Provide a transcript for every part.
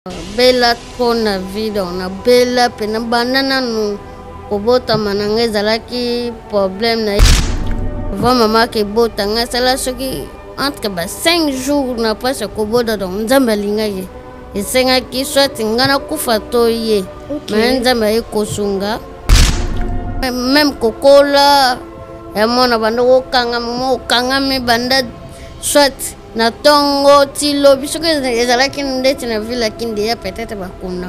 Bela trop na vie, donc na bela pena banda nanu kobotama na ngai ezalaki problème na avant mama akebota ngai asala soki entre ba 5 jours na mpasi ya kobota, donc Nzambe alingaki esengaki soit ngai nakufa to ye. Mais Nzambe aye kosunga, même kokola ya mwana banda kokangama, okangami banda soit na ntongo ti lobi. Soki ezalaki ndeti na ville ya Kindeya, peut-être bakunda.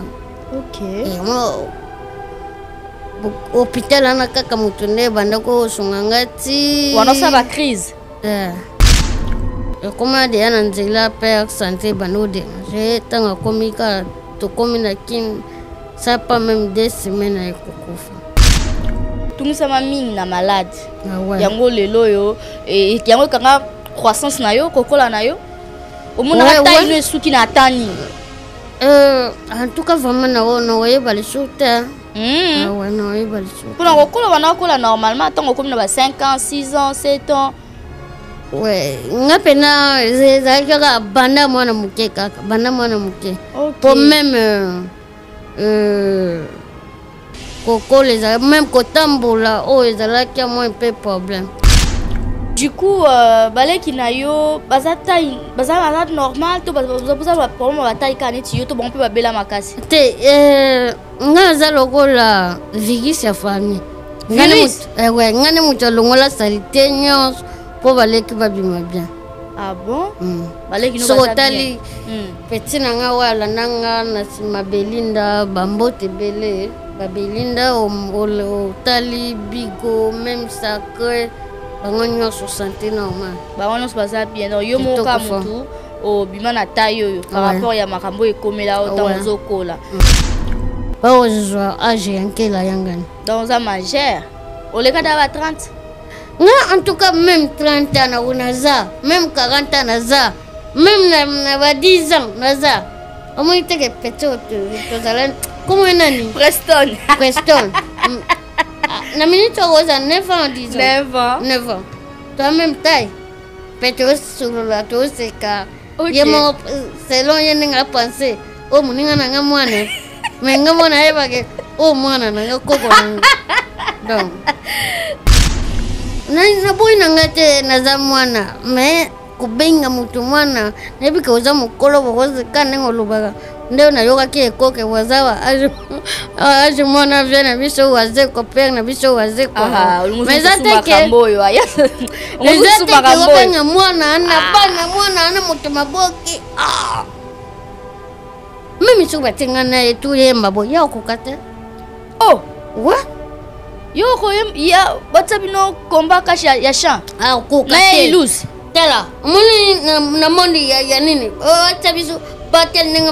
Hôpital wana kaka moto nde ebanda kosunga nga ti wana osala bacrise. Ekoma deya na nzela père, santé ebanda kodéranger. Ntango akomi kaka, tokomi na Kine, ça pas même 2 semaines, aye kokufa. Tungisama mingi na malade. Yango lelo oyo yango ekanga croissance na yo, kokola na yo, omonaka taille no esuki na ata nini? En tout cas vraiment nakoyeba lisusu te. Nakoyeba lisusu. Mpona kokola wana, okola normalement ntango okomi na ba 5 ans, 6 ans, 7 ans? Ouais, nga mpena ezalaki kaka banda mwana moke, kaka banda mwana moke, po même kokola ezalaki, même kotambola oyo ezalaki ya mwa mpe problème. Du coup baleki na yo baza taille, baza normal to baza baproblème ya bataille kaka neti yo, to bango mpe babela makasi? Te, nga aza lokola virus ya famille. Nga nde moto alongola saleté nyonso mpo baleki babima bien. Ah bon? Baleki no? Soki otali petit na nga oyo alanda nga na nsima, Belinda, bambote ebele, babelinda, otali Bigo, même Sacré, bango nyonso santé normal. Bango nyonso baza bien, donc yo moko kaka motu obima na taille oyo par rapport ya makambo oyo ekomela oyo ntango ozokola. Bakozwa age ya Nkela Yangani. Donc oza majeur, oleka da ba 30? Nga en tout cas même 30 ans na naza, même 40 ans naza, même na ba 10 ans naza. Omoni teke petit oyo tozala komo ye nani? Preston. Preston. Na minute oyo oza 9 ans, 10 ans. 9 ans. 9 ans, toa même taille mpe tosolola, toseka. Ye moko, selon ye ndenge apense, oyo moninga na nga mwana, mais nga mwana ayebake oyo mwana na nga, koko na nga. Donc naboyi na nga te, naza mwana, mais kobenga motu mwana, nayebi ke oza mokolo, bokozeka ndenge olobaka nde nayokaki ekoke waza wa age mwana vie na biso, wazeko pere na biso, wazeko. Mais eza te ke, eza te ke obenga mwana na bana, mwana ana moto maboki. Même soki batinga na ye toyemba boye, ya okoka te. Oh. Wa yo ya batia bino komba kashi ya champ. Okoka. Na te. Ilus. Tala, omoni na monde ya nini otya biso batel ndenge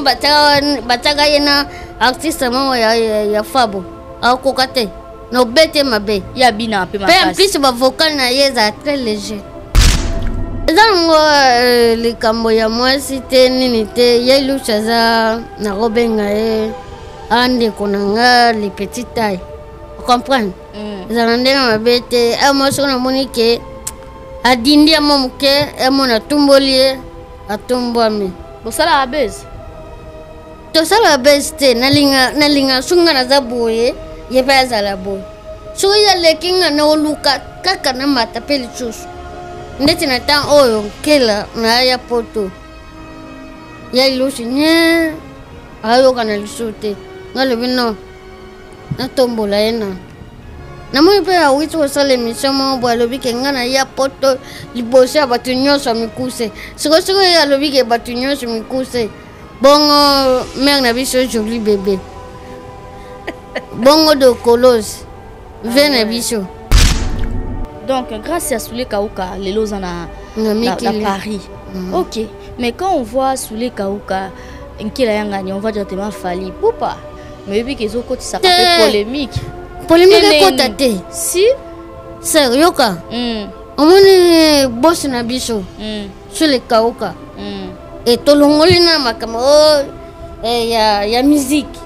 batiaka ye na artiste moko ya fabo, akoka te na obete mabe. Ya bina mpe. Mpe en plus bavocal na ye ezala très léger. Eza nango likambo ya mwasi te, nini te. Ye Lusi aza, nakobenga ye andeko na nga, le petit taille, comprendre? Ezala ndenge mabe te. Mwa soki namoni ke adindi ya mwa moke, emona atumboli ye, atombwami. Bosalaka bese? Tosalaka bese te. Nalinga, nalinga soki nga naza boye, ye mpe azala boye. Soki ye aleki nga, naoluka kaka namata mpe lisusu. Ndeti na ntango oyo Nkela naya poto ya ilusi nye, ayokana lisusu te. Nga lobi non, natombola ye nano. Namoni mpe awiti kosala émission moko boye, alobi ke ngai naya poto liboso ya bato nyonso ya mikuse. Sikosikoyo ye alobi ke bato nyonso mikuse bongo, mare na biso Joli Bebe bongo, de Colos ve na biso. Donc grâce à Soule Kauka, lelo oza na na Paris. Ok, mais quand on voit Soule Kauka, Nkela Yangani, on voit directement Fally Ipupa, mais oyebi ke ezokotisaka mpe polémique. Polémique ekota te. Si. Ser yoka. Omoni bosi na biso Soule Kauka, e tolongoli na makambo oyo ya musique.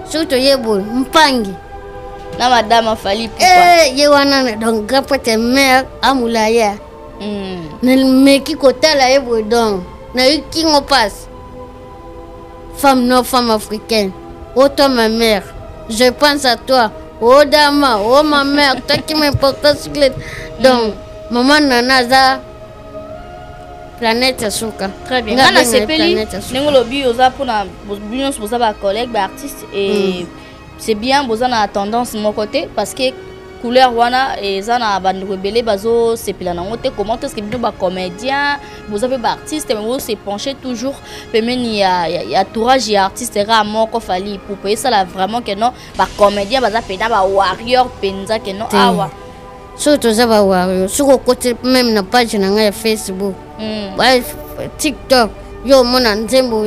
Soki toye boye, mpangi na madame Fally Ipupa. Ye wana donc grand prêtre, mare amulaya. Nameki kotala ye boye, donc nayoki ngo mpasi. Femme noire, femme africaine. Oh toi ma mère, je pense à toi. Oh dama, oh ma mère, toi qui m'importe cyclette. Donc, maman Nana aza planète ya suka. Très bien. Nga nasepeli ndenge olobi oza mpona bino nyonso boza ba collègue ba artiste et c'est bien boza na tendance moko te parce que couleur wana eza na bandeko ebele bazosepela nango te. Comment est ce que bino bacomédien boza mpe baartiste, mais bose pencher toujours pembeni ya entourage ya artiste kaka moko, Fally Ipupa? Esala vraiment ke non, bacomédien baza mpenza bawarrior mpenza ke non awa. Soki toza bawarrior, soki okoti même na page na ngai ya Facebook, TikTok, yo omona nzembo.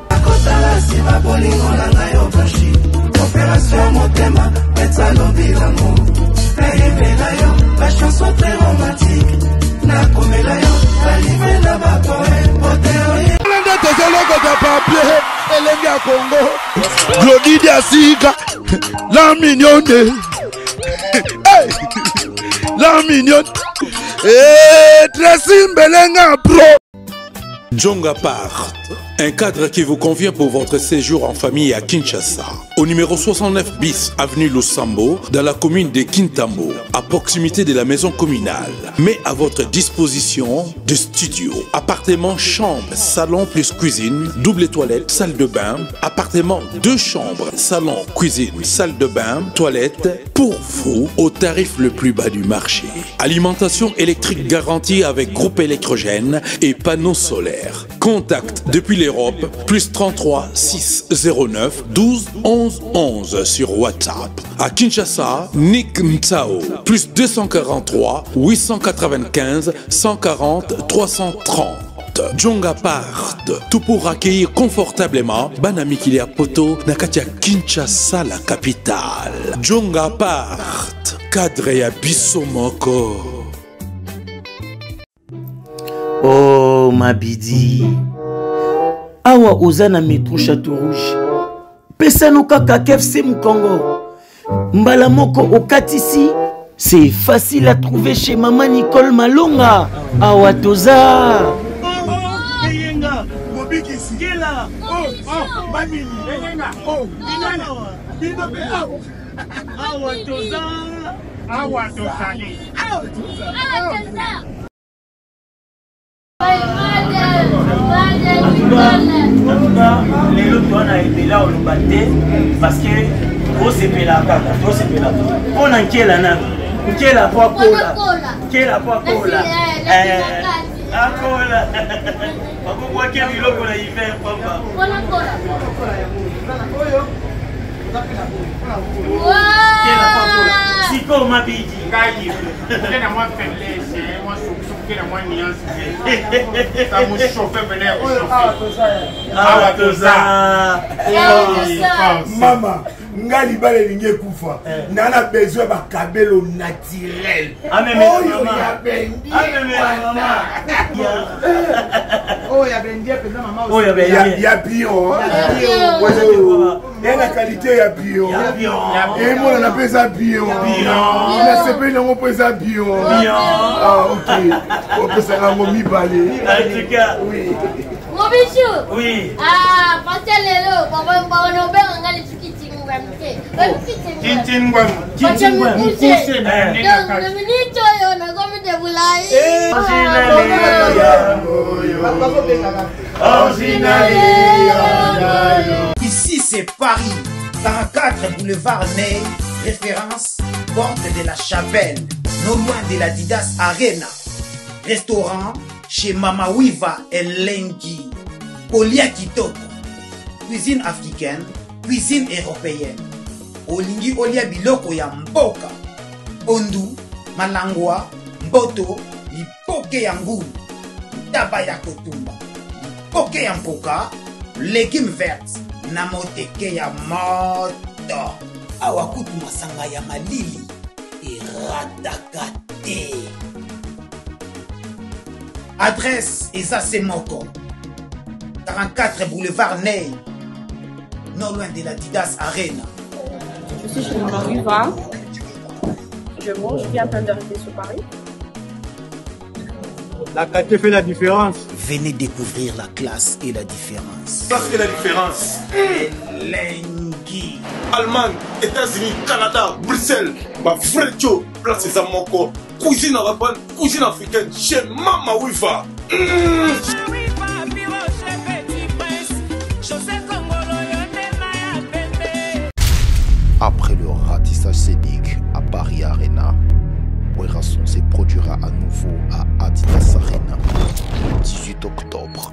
Akotala nsima bolingo na ngai obranchi opération motema peta lobi lango nayembela yo bachanson très romantique, nakomela yo balivre na bapoème pote. Nde tozolokota papier elenge ya Kongo Glodi Diasika la mignonne. Hey! La mignonne. Eh, Tracy Mbelenga Pro. Djonga Part, un cadre qui vous convient pour votre séjour en famille à Kinshasa. Au numéro 69 bis, avenue Lusambo, dans la commune de Kintambo, à proximité de la maison communale. Met à votre disposition de studios, appartements, chambres, salon plus cuisine, double toilette, salle de bain, appartement, deux chambres, salon, cuisine, salle de bain, toilette, pour vous au tarif le plus bas du marché. Alimentation électrique garantie avec groupe électrogène et panneaux solaires. Contact depuis l'Europe, plus 33 6 09 12 11 11 sur WhatsApp. À Kinshasa, Nick Mtsao, plus 243 895 140 330. Djonga Part, tout pour accueillir confortablement bana mikili ya poto na kati ya Kinshasa, la capitale. Djonga Part, cadre ya biso moko. Oh Mabidi, awa oza na métro Château Rouge, pesano kaka KFC Mukongo, mbala moko okatisi. C'est facile à trouver chez Maman Nicole Malonga. Awa toza. Eyenga mobikisi oh, oh, mamini oh, bino mpe awa. Awa toza. Awa tozali. Awa toza. Lelo toa na ebela oloba te parce que tosepela kaka, tosepela mpo na nkela nano, nkela po akola, nkela po akola, akola bakobwake biloko na hiver pamba. Nkela po akola sikoyo Mabidi. Ngai oke na mwa faiblesse, mwa sokusoku na mwa nuance, ça me chauffe pene ya kochauffe. Awa toza. Mama nga libala elingi ekufa, nga na besoin bakabelo naturel oyo ya bendi. Ya bio ya na qualité ya bio, emonana mpe eza bio, nasepeli nango mpo eza bio. Ok, opesaka yango mibale. Oui. Mobichu. Oui. Ah, parce que lelo, papa, papa, no benga nga lisuki tingwam te. Tintin ngwam. Tintin ngwam. Donc, na minute oyo nakomi de Bulai. Ici c'est Paris, 44 boulevard Ney, référence porte de la Chapelle, non loin de l'Adidas Arena. Restaurant chez Mama Wiva Elengi, Kolia Kitoko, cuisine africaine, cuisine européenne. Olingi olia biloko ya mboka, pondu, malangwa, mboto, liboke ya ngulu, ntaba ya kotumba, liboke ya mpoka, légumes verts na moteke ya moto. Awa kutu masanga ya malili erataka te. Adresse eza se moko, 44 boulevard Ney, non loin de l'Adidas Arena. Je suis chez Maman Riva. Je mange, je viens à peine d'arriver sur Paris. La qualité fait la différence. Venez découvrir la classe et la différence. Classe et la différence. Elengi. Allemagne, États-Unis, Canada, Bruxelles, ba frère Joe, place eza moko. Cuisine arabe, cuisine africaine, chez Mama Wiva. Après le ratissage scénique à Paris Arena, Werrason se produira à nouveau à Adidas Arena le 18 octobre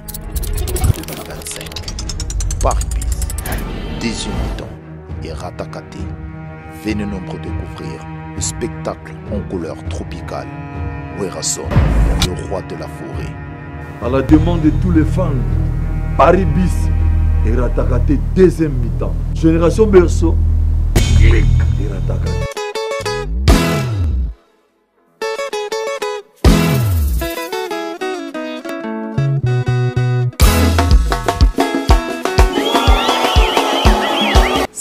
2025. Paris Bis, Deuxième et Ratakate. Venez nombreux découvrir le spectacle en couleur tropicale. Werrason, le roi de la forêt. À la demande de tous les fans, Paris Bis et Ratakate deuxième mi-temps. Génération Berceau, clic et Ratakate.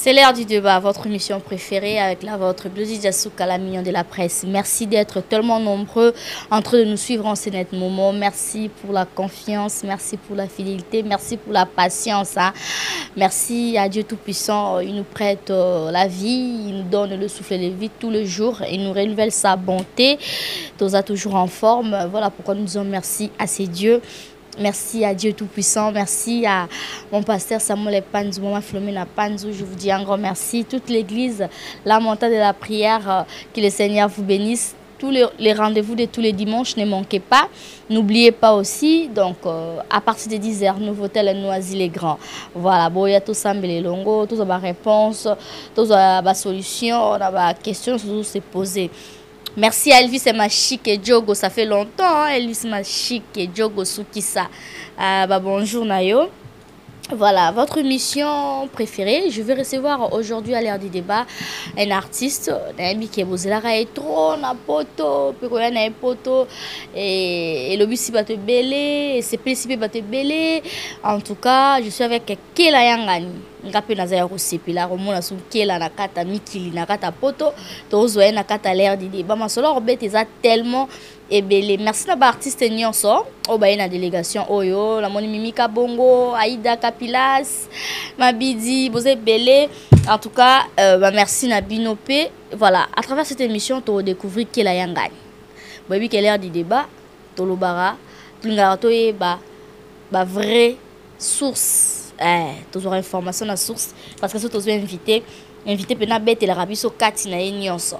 C'est l'heure du débat, votre émission préférée avec la vôtre, Bloody Diasuka, la mignon de la presse. Merci d'être tellement nombreux en train de nous suivre en ces net moments. Merci pour la confiance, merci pour la fidélité, merci pour la patience. Hein. Merci à Dieu Tout-Puissant, il nous prête euh, la vie, il nous donne le souffle de vie tous les jours, il nous renouvelle sa bonté. Tous toujours en forme. Voilà pourquoi nous disons merci à ces dieux. Merci à Dieu Tout-Puissant. Merci à mon pasteur Samuel Panzou, maman Philomena Panzou. Je vous dis un grand merci. Toute l'église, la montagne de la prière, euh, que le Seigneur vous bénisse. Tous les, rendez-vous de tous les dimanches, ne manquez pas. N'oubliez pas aussi, donc euh, à partir de 10h, Novotel Noisy-les-Grands. Voilà, bon, il y a tout ça, les longo, tout ça, réponse, tout ça, solution, on a question, surtout se poser. Merci à Elvis et Machik et Diogo, ça fait longtemps, hein, Elvis Machik et Diogo Soukissa. Euh, bah, bonjour Nayo. Voilà, votre mission préférée. Je vais recevoir aujourd'hui à l'heure du débat un artiste, nayebi ke bozelaka ye trop na poto, mpe koya na ye poto, elobisi bato ebele, esepelisi mpe bato ebele. En tout cas, je suis avec Kela Yangani. Nga mpe naza ya kosepela komona so Kela na kati ya mikili, na kati ya poto, tozwa ye na kati ya l'heure du débat. Masolo akobeta eza tellement ebele. Merci na ba artiste nyonso oyo baye na délégation oyo. Namoni Mimi Kabongo, Aïda Kapilas, Mabidi, boza ebele. En tout cas, euh, bah merci na bino pe. Voilà, à travers cette émission, to découvrir Kela Yangani. Boyebi ke l'heure du débat, tolobara, tolingaka toyeba ba vraie source. Eh, tozwaka information na source parce que soki tozwi invité, invité mpe nabetelaka biso kati na ye nyonso.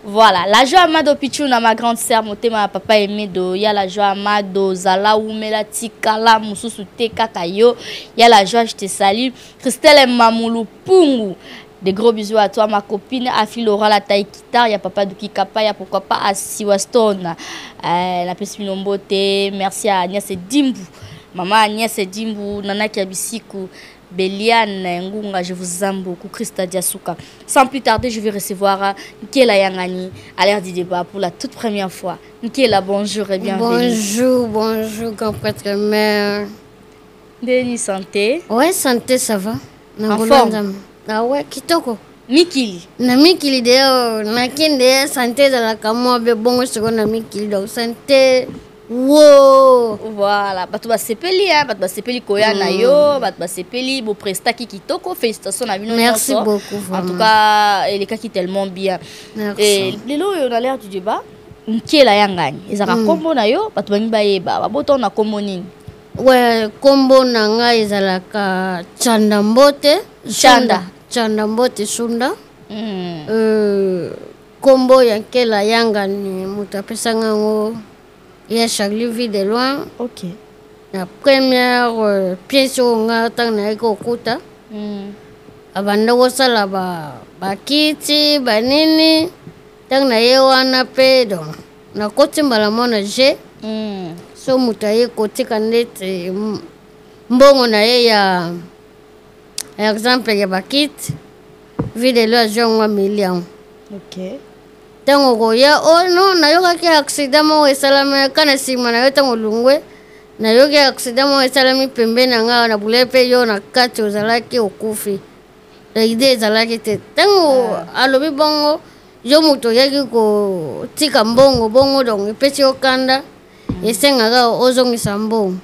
Voilà, la joie Amado Pichuna, ma grande sœur, motema ya papa Emedo, ya la joie Amado, zala umela tikala mosusu te kaka yo, ya la joie, je te salue. Christelle Mamulu Pungu, des gros bisous à toi, ma copine Afi Laura la taille guitare, ya papa Duki Kapa, ya pourquoi pas à Siwa Stone. Euh, la pesi bino mbote, merci à Agnès Dimbu. Maman Agnès Dimbu, Nana Kiabisiku, Beliane Ngunga, je vous aime beaucoup, Christa Diasuka. Sans plus tarder, je vais recevoir Nkela Yangani à l'heure du débat pour la toute première fois. Nkela, bonjour et bienvenue. Bonjour, bonjour, grand prêtre mère. Ndeni santé? Ouais, santé, ça va. En forme? Ah ouais, kitoko. Mikili. Na mikili de oh, na kende santé ezalaka mwa be bongo sikoyo na mikili donc santé wo. Voilà, bato basepeli hein, bato basepeli koya na yo, bato basepeli boprestaki kitoko, félicitations na bino Merci nyonso. beaucoup, En vraiment. tout cas, elekaki tellement bien. Merci. Et lelo oyo na l'heure du débat, Nkela Yangani, ezalaka kombo na yo, bato bangi bayeba, babota na kombo nini? Ouais, kombo na ngai ezalaka Chanda Mbote. Chanda. Chanda Mbote Sunda. Euh, kombo ya Nkela Yangani moto apesanga yango ya Charlie Vie de loin. Ok. Na première euh, pièce oyo nga ntango nayaki kokuta abanda kosala ba bakiti banini ntango naye wana mpe donc nakoti mbala moko na je so moto aye kotika ndeti mbongo na ye ya exemple ya bakiti videlo azwi yango ameli yango. Ok. Ntango okoya o oh, no nayokaki accident moko esalami ka na nsima na yo ntango olungwe nayoki accident moko esalami pembeni na ngai na bule mpe yo na kati ozalaki okufi. Ide ezalaki te ntango alobi bongo yo moto oyaki kotika mbongo bongo donc epesi yo kanda esengaka ozongisa mbongo.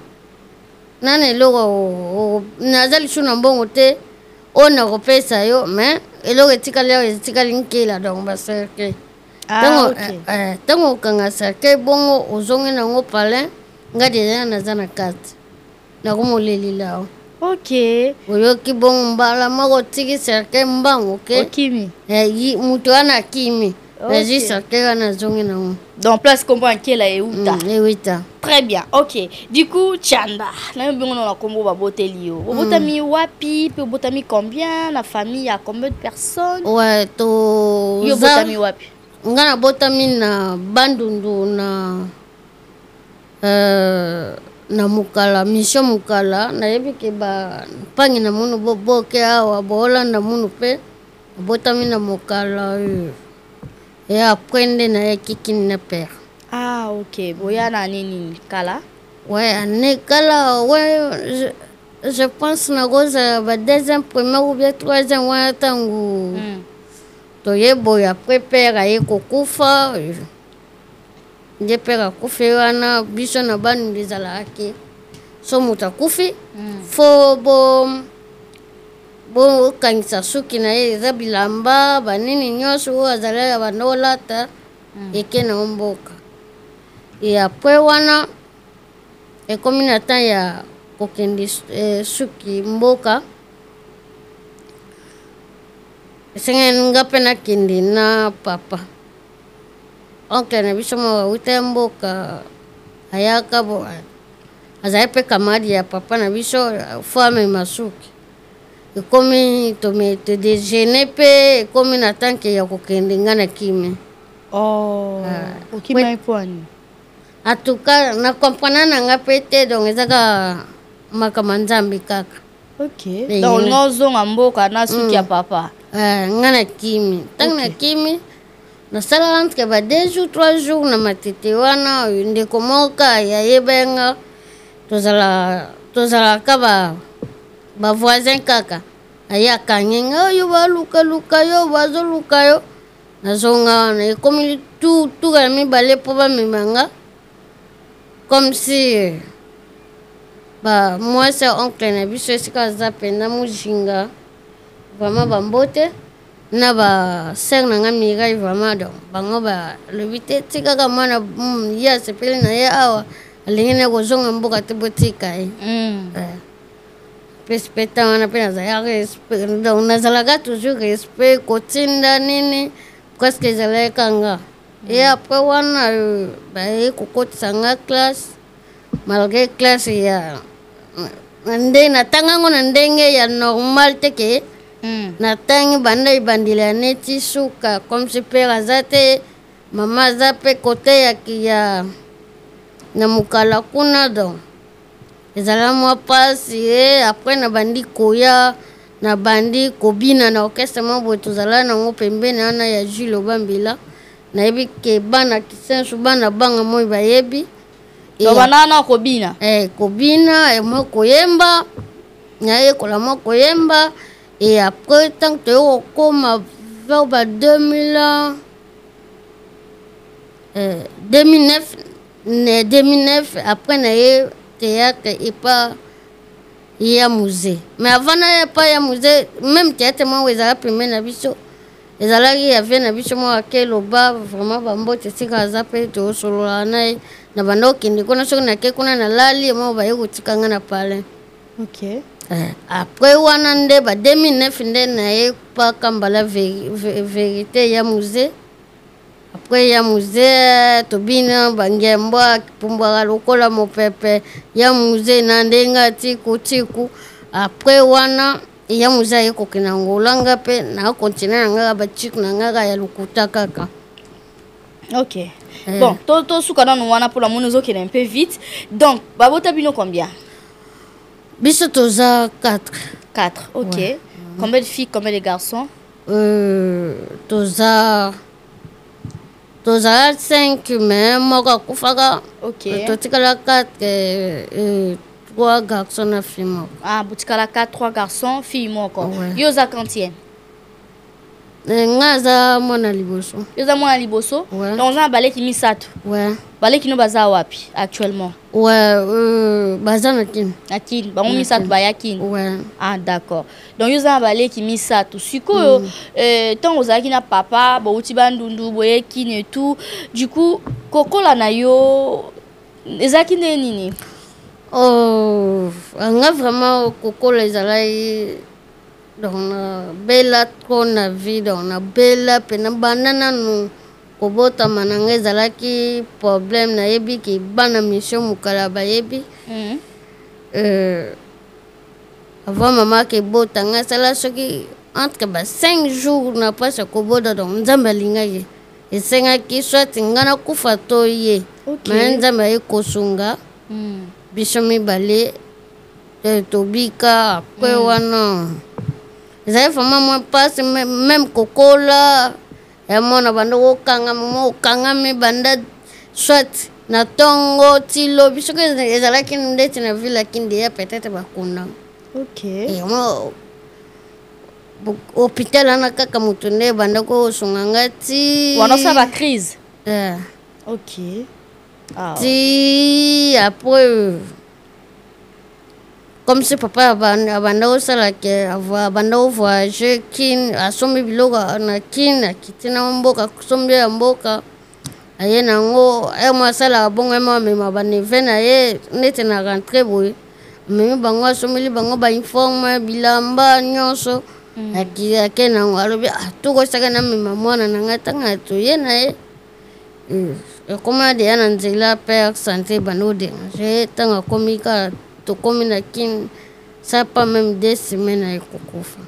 Nana eloko naza lisusu na mbongo te oyo nakopesa yo, mais eloko etikali awa etikali nkela, donc bacercueil. Ah, okay. Ntango okanga cercueil bongo ozongi nango palin, nga deja naza na kati, nakomolelila o. Ok. Oyoki bongo mbala moko otiki cercueil mbango ke okimi. Moto wana akimi. Nazwi cercueil wana, azongi nango. Donc place kombo ya nkela euta. Euta. Très bien, ok. Du coup, Chanda, na yo bengo na kombo baboteli yo. Obotami wapi, pe obotami combien, na famille ya combien de personnes? Ouais, to Yo obotami wapi? Nga nabotami na Bandundu, na Mokala, mission Mokala. Nayebi ke ba mpangi na munu boboke awa boolanda munu mpe abotami na Mokala oyo. Et après nde nayaki Kini na père. Ah, ok. Boya na année nini? Kala? Ouais, année kala, ouais, je pense nakozala ba deuxième primaire ou bien troisième wana ntango toye boye. Après père aye kokufa, nde père akufi wana, biso na Bandundu ezalaka ke so moto akufi, fo bo bokangisa suki na ye, eza bilamba banini nyonso oyo azalaka banda olata, eke na yo mboka. E après wana ekomi na temps ya kokende suki mboka, esengeli nga mpe nakende na papa. Oncle na biso moko awuta ya mboka, ayaka bo azali mpe camarade ya papa na biso, fo amema suki. Ekomi tome todéjeuner mpe ekomi na tanke ya kokende, nga na kimi. Oh, okimaki mpo ani? En tout cas na comprendre na nga mpe te, donc eza kaka makambo ya Nzambe kaka. Ok. Donc olinga ozonga mboka na suki ya papa? Nga na kimi. Ntango na kimi, nasalaka entre ba 2 jours 3 jours na Matete wana. Ndeko moko yayeba nga, tozalaka ba bavoisin kaka. Aye akangi nga, oyo balukaluka yo, bazoluka yo. Nazonga wana, ekomi tuka ya mibale mpo bamema nga, comme si ba mwasi ya oncle na biso esika aza mpenza Mujinga, vraiment bambote na basœur na nga Mirai, vraiment. Donc bango balobi te, tikaka mwana, ye asepeli na ye awa, alingi na kozonga mboka te, botika ye. Pesi mpe ntango wana mpe nazalaka respect, donc nazalaka toujours respect, kotinda nini presque ezalaki kanga. E après wana baye kokotisa nga classe, malgré classe ya nde natanga yango na ndenge ya normal te, ke natangi banda ebandeli ya neti suka, comme si père aza te, mama aza mpe kote ya na mokala kuna, donc ezala mwa mpasi. E après nabandi koya, nabandi kobina na orchestre mwa boye tozala nango pembeni wana ya Jules Obambila. Nayebi ke bana Kisensu, bana banga moi bayebi. Bana na kobina? Kobina, mwa koyemba, nayekola mwa koyemba. Et après ntango toye kokóma vers ba 2000, 2009, 2009, après naye théâtre epa ya musée. Mais avant naya epa ya musée, même théâtre moko ezala pembeni na biso, ezalaki ya vie na biso moko akeloba, vraiment bambote esika aza mpe tosololaka na ye. Na banda okende kuna, soki nake kuna nalali, moko baye kotika nga na palin. Ok. Après wana nde ba 2009 nde naye paka mbala vérité ya musée. Après ya musée tobina bangembo pumbwaka lokola mopepe ya musée na ndenge atiku tiku. Après wana ya musée aye kokende Angola, nga mpe nakontinue na ngaka batiku na ngaka ya lokuta kaka. Ok. Bon, tosuka nanu wana mpona moni ozokende un peu vite. Donc babota bino combien? Biso toza 4. 4, ok. Ouais. Combien de filles, combien de garçons? Tozala 5, mais moko akufaka. Ok. Totikala 4, 3 garçons na fille moko. Ah, botikala 4, 3 garçons, fille moko. Ouais. Yo oza quantième? Eh, nga aza mwana liboso. Yo oza mwana liboso? Ouais. Donc oza na baleki misato. Ouais. Baleki no baza wapi actuellement? Ouais, euh, baza na Kin. Na Kin, bango misato baya Kin. Ouais. Ah d'accord. Donc yo oza na baleki misato. Sikoyo euh, ntango ozalaki na papa, bowuti Bandundu, boye Kin et tout. Du coup, kokola na yo ezalaki ndenge nini? Oh, nga vraiment kokola ezalaki donc nabela trop na vie donc nabela mpena banda nanu kobotama na ngai ezalaki problème nayebi ke bana mission mokala bayebi avant mama akebota ngai asala soki entre ba 5 jours na mpasi ya kobota donc nzambe alingaki esengaki soit ngai nakufa to ye me nzambe aye kosunga biso mibale tobika après wana ezali vraiment mwa mpasi meme kokola ya mwana banda kokangama mwa okangami banda soit na ntongo ti lobi soki ezalaki ndeti na ville ya Kindeya peut-être bakunda hôpital wana kaka moto nde ebanda kosunga nga ti wana osala ba crise Ok ti après comme si papa abanda kosala ke abanda kovoyage Kin asombi biloko na Kin akiti na mboka asombi ya mboka aye nango ye mo asalaka bongo ye mo amema baneveux na ye neti na rentre boye amemi bango asombeli bango bauniforme bilamba nyonso ake nango alobi ah, tokosaka namema mwana na ngai ntango toye na ye ekoma deya na nzela père santé ebanda kodéranger ntango akomi kaka tokomi na Kin ça pas même 2 semaines aye kokufa.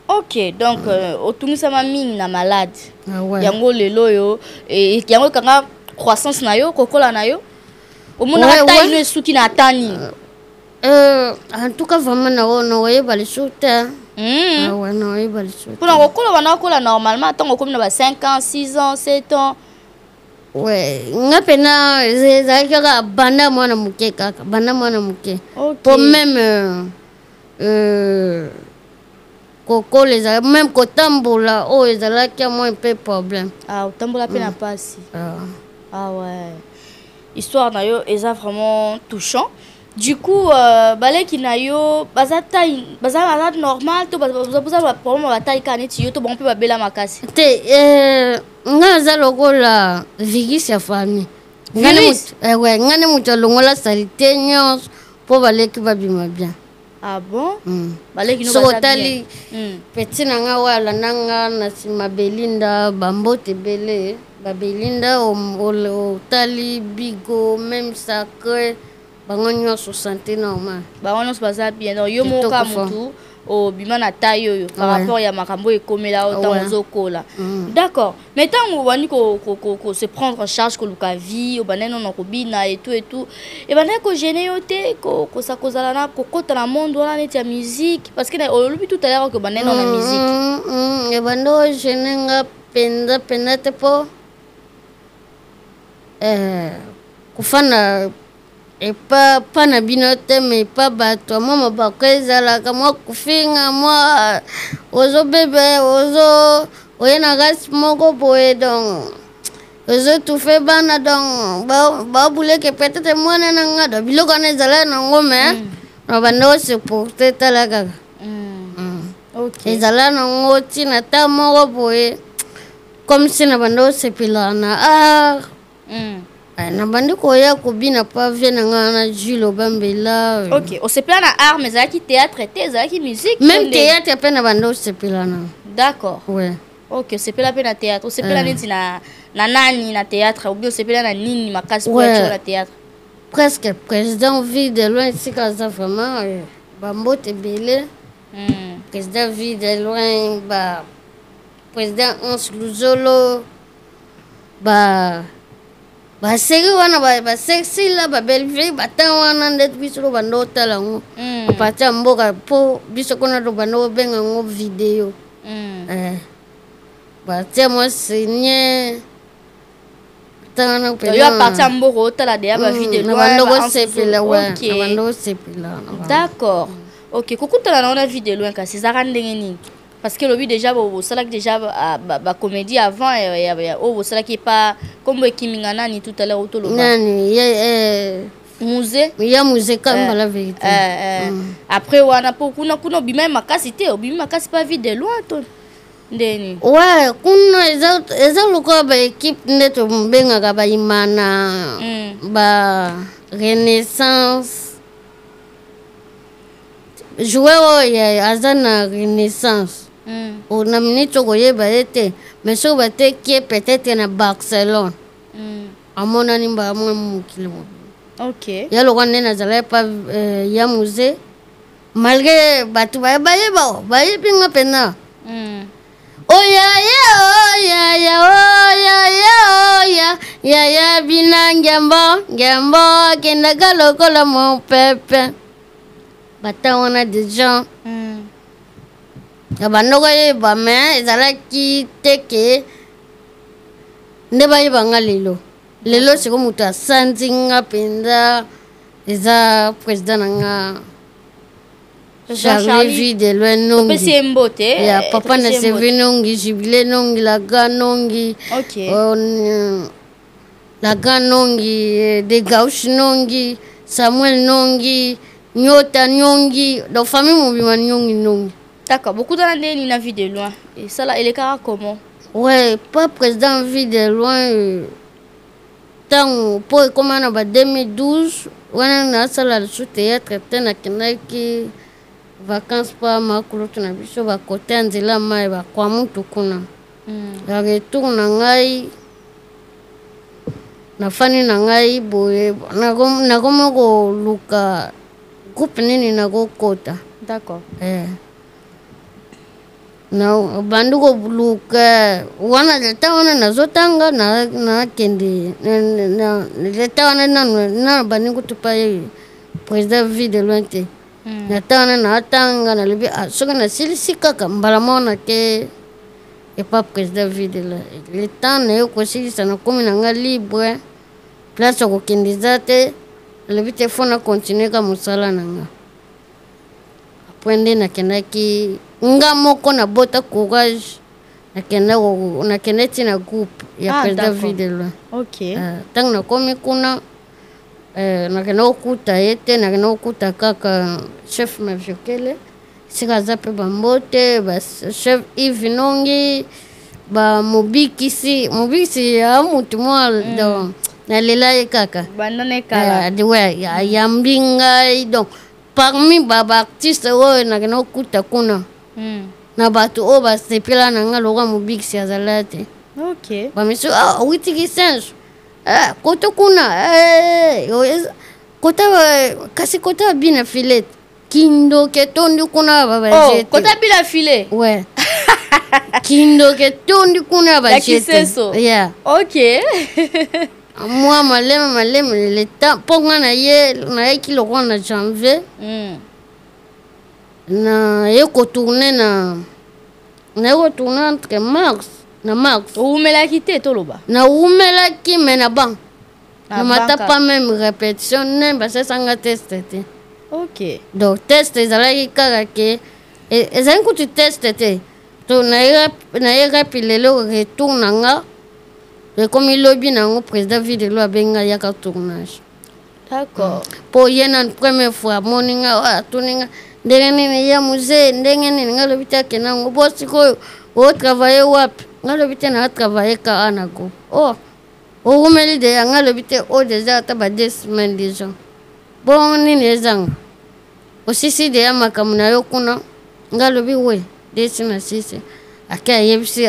Ok, donc otungisama mingi na malade. Ah ouais. Yango lelo oyo yango ekanga croissance na yo, kokola na yo, omonaka taille no esuki na ata nini? En tout cas vraiment nakoyeba lisusu te. Ah ouais, nakoyeba lisusu. Mpona kokola banda kokola normalement ntango okomi na ba 5 ans, 6 ans, 7 ans? Ouais, nga mpena ezalaki kaka banda mwana moke, kaka banda mwana moke po même kokola ezalaki, même kotambola oyo ezalaki ya mwa mpe problème. Ah, otambola mpe na mpasi. Ah ouais, histoire na yo eza vraiment touchant. Du coup baleki na yo baza taille baza normal to baza baproblème ya bataille kaka neti yo to bango mpe babela makasi? Te, nga aza lokola virus ya famille. Virus? Ouais, nga nde moto alongola saleté nyonso mpo baleki babima bien. Ah bon? Baleki no soki baza otali bien. Petit na nga oyo alanda nga na nsima, Belinda, bambote ebele babelinda, otali Bigo, même Sacré, bango nyonso santé normal. Bango nyonso baza bien, donc yo moko kaka Kitoko. motu obima na taille oyo par rapport ya makambo oyo ekomela oyo ntango ozokola. D'accord, mais ntango obandi ko se prendre en charge, koluka vie, obandaki nano kobina et tout et tout, ebandaki kogêner yo te kozala na kokɔta na monde wana neti ya musique? Parce que olobi tout à l'heure ke obandaki nano na musique. Ebandi kogêner nga mpenza mpenza te mpo kofanda epa pa na bino te, me epa bato mwa mabako ezalaka mwa kofinga, mwa ozobebe ozo oye na rasi moko boye, donc ozotufe bana, donc babuleke peut-être mwana na nga, donc biloko wana ezala nango, me na banda osupporter tala kaka. Ezala nango ntina ta moko boye, comme si na banda osepela na art. Na bandi koya kobina pa vieux na nga na Jules Obambela. Ok, osepela na art, mais ezalaki théâtre te, ezalaki musique? Même théâtre mpe na banda osepela na. D'accord. Ouais. Ok, osepela mpe na théâtre. Osepela neti na nani na théâtre, ou bien osepela na nini makasi po na théâtre? Presque président Vie de Loin, esika aza vraiment bambote ebele. Président Vie de Loin, ba président Hans Luzolo, ba basérie wana, basexila, babellevie, batan wana ndeti biso to banda otala yango apartir ya mboka, mpo biso kuna to banda kobenga yango video. Batia mwa signe ntangana. Yo apartir ya mboka otala deya bavie de loin, banda kosepela, ouais, banda kosepela. D'accord, ok. Kokutana nango na Vie de Loin kasi ezalaka ndenge nini? Parce que lobi déjà bosalaki déjà bacomédie avant oyo bosalaki epa kombo ekiminga nani tout à l'heure otoloba nani ye musée ya musée kamba la vérité. Après wana mpo kuna kuna obimai makasi te, obimi makasi pa Vie de Loin to ndeni? Ouais, kuna eza lokola baéquipe nde tobengaka baimana, ba Renaissance. Joueur oyo aza na Renaissance, na minute okoyeba ye te, mais soki bateki ye peut-être na Barcelone, amonani mbala mwa mokili mobimba. Ya lokwa nde nazalaki pa ya musée, malgré bato bayeba, bayebi nga mpena. Oyaya oyaya oyaya oya yaya bina ngembo ngembo akendaka lokola mopepe. Bata wana deja ya bandoko yeba, me ezalaki te ke nde bayeba nga lelo. Lelo siko moto asanzi nga mpenza eza président na nga Charlie Vie de Loin Nongi. Topesi ye mbote. Ya papa na Sevi Nongi, Jubilé Nongi, Laga Nongi. Laga Nongi, de Gauche Nongi, Samuel Nongi, Nyota Nongi, donc famille mobima Nongi Nongi. D'accord, bokutana ndeni na Vie de Loin? Esala elekaka comment? Ouais, pas président Vie de Loin ntango mpo ekóma na ba 2012 wana nasala lisusu théâtre te. Nakendaki vacance mpa makulutu na biso bakote ya nzela mai bakwa mutu kuna. Ya retour na ngai, nafandi na ngai boye, nakomi koluka groupe nini nakokota. Na bandi koluka wana leta wana nazotanga, nakende leta wana nano nano bandi kutu pa ye président Vie de Loin te. Na ntango wana naatanga, nalobi: "Ah, soki nasilisi kaka mbala moko nake epa président Vie de Loin." Le temps naye kosilisa, nakomi na nga libre, place ya kokende eza te. Nalobi te, faut na continue ka mosala na nga. Après nde nakendaki nga moko, nabota courage, nakende ti na groupe ya président Vie de Loin. Ntango nakomi kuna, nakende kokuta ye te, nakende kokuta kaka chef Maviokele esika aza mpe bambote bachef Yves Nongi, bamobikisi mobikisi ya mutu mwa. Donc nalela ye kaka. Banda na ekala. Ouais, ayambi ngai. Donc parmi baartiste oyo nakende kokuta kuna, na bato oyo basepela na nga lokwa mobikisi azala te. Bamisu awitiki singe koto kuna, kota kasi kota bina filet kindoki etondi kuna. Oh, kota bila filet. Ouais, kindoki etondi kuna. Ya bajete. Kiseso. Yeah. Mwa maleme maleme leta mpo nga na ye nayaki lokwa na janvier, naye kotourne na naye kotourne entre mars na mars. Oumelaki te, toloba. Nawumelaki me na ban Na na mata banka. pas même répétition ne basesanga test te. Donc test ezalaki kaka ke ezalaki kutu test te. To naye rapi lelo, retour na nga ekomi lobi na yango, président Vie de Loin abenga yaka tournage. Mpo ye nanu première fois amoni nga oyo, atuni nga ndenge nini ya musée, ndenge nini. Nga lobi te, akende yango bo sikoyo otravaille wapi? Nga lobi te, na atravaille kaka na groupe. Oh, owumeli deya? Nga lobi te, oyo deja ata ba 2 semaines déjà. Bongo nini ezanga osisi deya makambo na yo kuna? Nga lobi we desi na sisi. Ake ayebisi,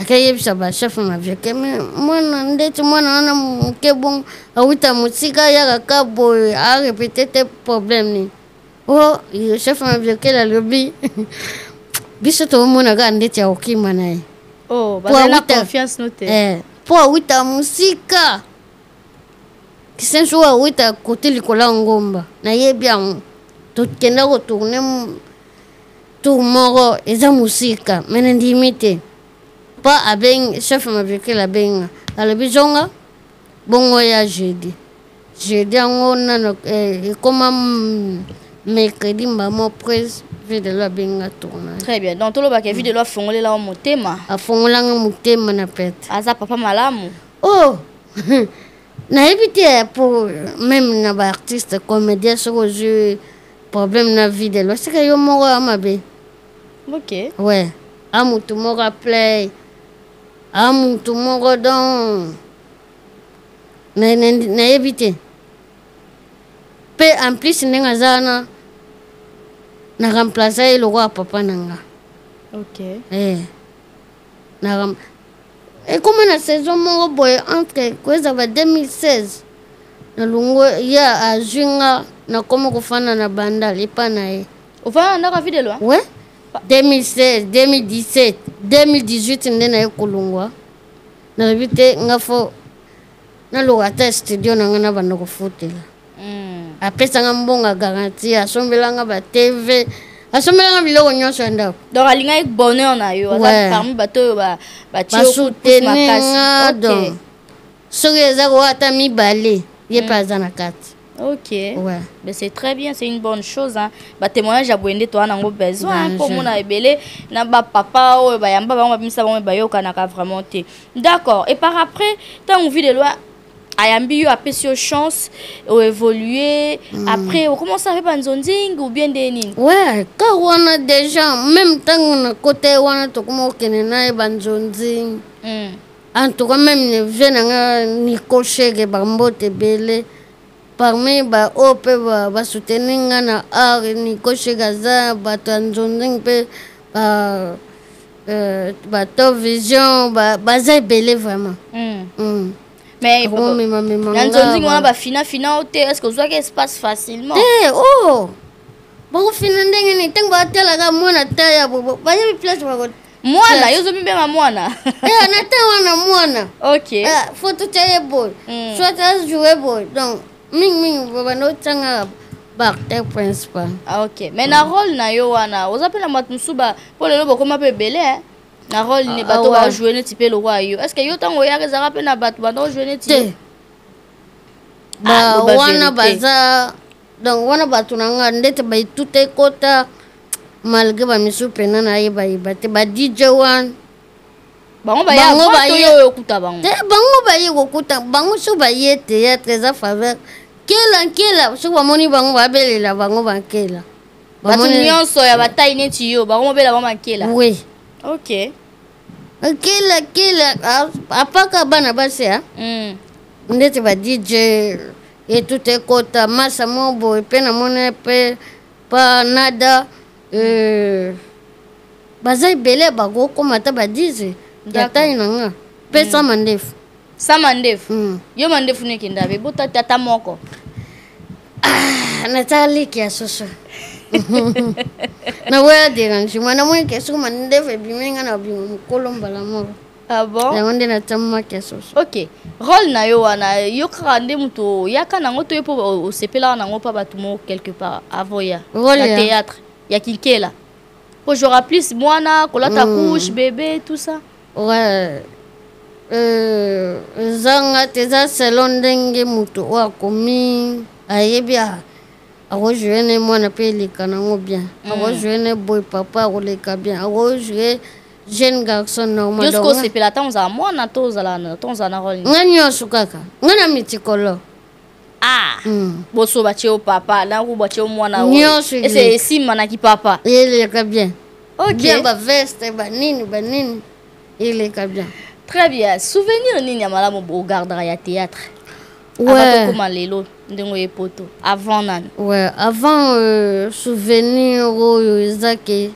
ake ayebisa bachef mavieke me mwana ndeti mwana wana moke bongo awuta mosika ayaka ka boye arépété te, problème nini? O chef maviokele alobi biso tomona kaka ndeti ya kokima na ye. Oh, bazali na confiance no te. Mpo awuta mosika kisenso, oyo awuta kote likolo ya ngomba nayebi yango. Tokenda kotourne tour moko eza mosika me nandimi te mpo abengi chef maviokele, abenga alobi zonga bongo ya jeudi. Jeudi yango nano ekoma mercredi, mbamo prise Vue de loin abengi nga tournage. Très bien. Donc tolobaka Vue de loin afongolela yo motema. Afongola nga motema na pete. Aza papa malamu. Oh nayebi te po meme na ba artiste comédien soki ozwi problème na Vue de loin seke yo moko ya mabe. Ok. Ouais. A mutu moko a play. A mutu moko donc nayebi te. Pe en plus ndenge aza wana na remplacer ye lokola papa na nga. Ok. Eh. Na ekoma na saison moko boye entre koeza ba 2016 na lungo ye azwi nga nakoma kofanda na bandal epa na ye. Ofanda na ndako ya Fidèle wa? Ouais. 2016, 2017, 2018 nde naye kolongwa. Nalobi te nga fo naluka ata studio na ngai nabanda kofutela mm. apesa nga mbongo ya garantie asombela nga ba tv asombela nga biloko nyonso ya ndako donc alingaki bonheur na yo aza parmi bato oyo basoutenir nga donc soki eza kowa ata mibale ye mpe mm. aza na kati Ok. Ouais. Mais c'est très bien, c'est une bonne chose. Hein. Ba témoignage ya boye nde toa nango besoin hein, pour mona ebele na ba papa oyo ba yamba bango babimisa bango bayokanaka vraiment te. D'accord. Et par après, ntango Vue de loin ayambi yo apesi yo chance oévolue mm. après okomasa mpe banzonzing ou bien nde nini ouais ka wana déjà même ntango na kote wana tokoma kokende na ye banzonzing mm. en tout cas même vie na nga Nico Shege bambote ebele parmi baoyo mpe basoutenir nga na art Nico Shege aza bato ya nzonzing mpe ba Euh, ba top vision baza ebele vraiment mm. Mm. mais na nzonzingi wana bafina fina o te est ce que ozwaki espace facilement te o oh! bakofina ndenge nini ntango batalaka mwana ta ya bayebi place bako mwana yo ozomibenga mwana eh, na ta wana mwana ok eh, fo totya ye boye mm. soit ajoue boye donc mingimingi babanda otyanga baacteur principal ah, ok mais na rôle na yo wana oza mpe na bato mosusu mpo lelo bokoma mpe ebele eh? na rôle ne ah, bato bajoue neti mpe lokwa yo est ce que yo ntango oyaka ezalaka mpe na bato banda ojoue neti te ah, wana baza donc wana bato na nga ndete baetuta ekota malgré bamisusu mpena nayebayeba te ba dj wana bango baye oyo okuta bango te bango baye kokuta bango soki baye théâtre eza faveur nkela nkela soki bamoni bango babelela bango bankela bato nyonso ya batai neti yo bango mobela bango bankela oui ok nkela nkela apaka bana basi a mm. ndeti ba dj etuta ekota masa mo boye mpe namoni mpe pa nada euh, baza ebele bakokoma ata ba 10 ya tai na nga mpe mm. sa mandefu sa mandefu mm. yo mandefu nekenda be bota tata moko ah, natala leki ya soso naboya derangement namoni ke soki mandefu ebimi nga na bima mokolo mbala moko Ah bon? yango nde natamaki ya soso ok role na yo wana yo kaka nde moto oyaka nango to yo mpo osepelaka nango mpa bato moko quelque part avant ya role ya théâtre ya kinkela po j'aurai plus mwana kolata mm. couche bébé tout ça ouais euh, ezanga te eza selon ndenge moto oyo akomi ayebi akojoue ne mwana mpe eleka nango bien mm. akojoue ne boye papa akoleka bien akojoue jeune garçon normal yo osepela ntango ozala mwana to ozala ntango ozala na role nga nyonso kaka nga na mitikolo ah mm. boso batie yo papa nango batie yo mwana nyonso ese esimbanaki papa eleka bien okay. bien baveste banini banini eleka bien très bien souvenir nini ya malamu ogardaka ya théâtre ouais. avant tokóma lelo ndenge oye poto avant nani ouais avant euh, souvenir oyo eza ke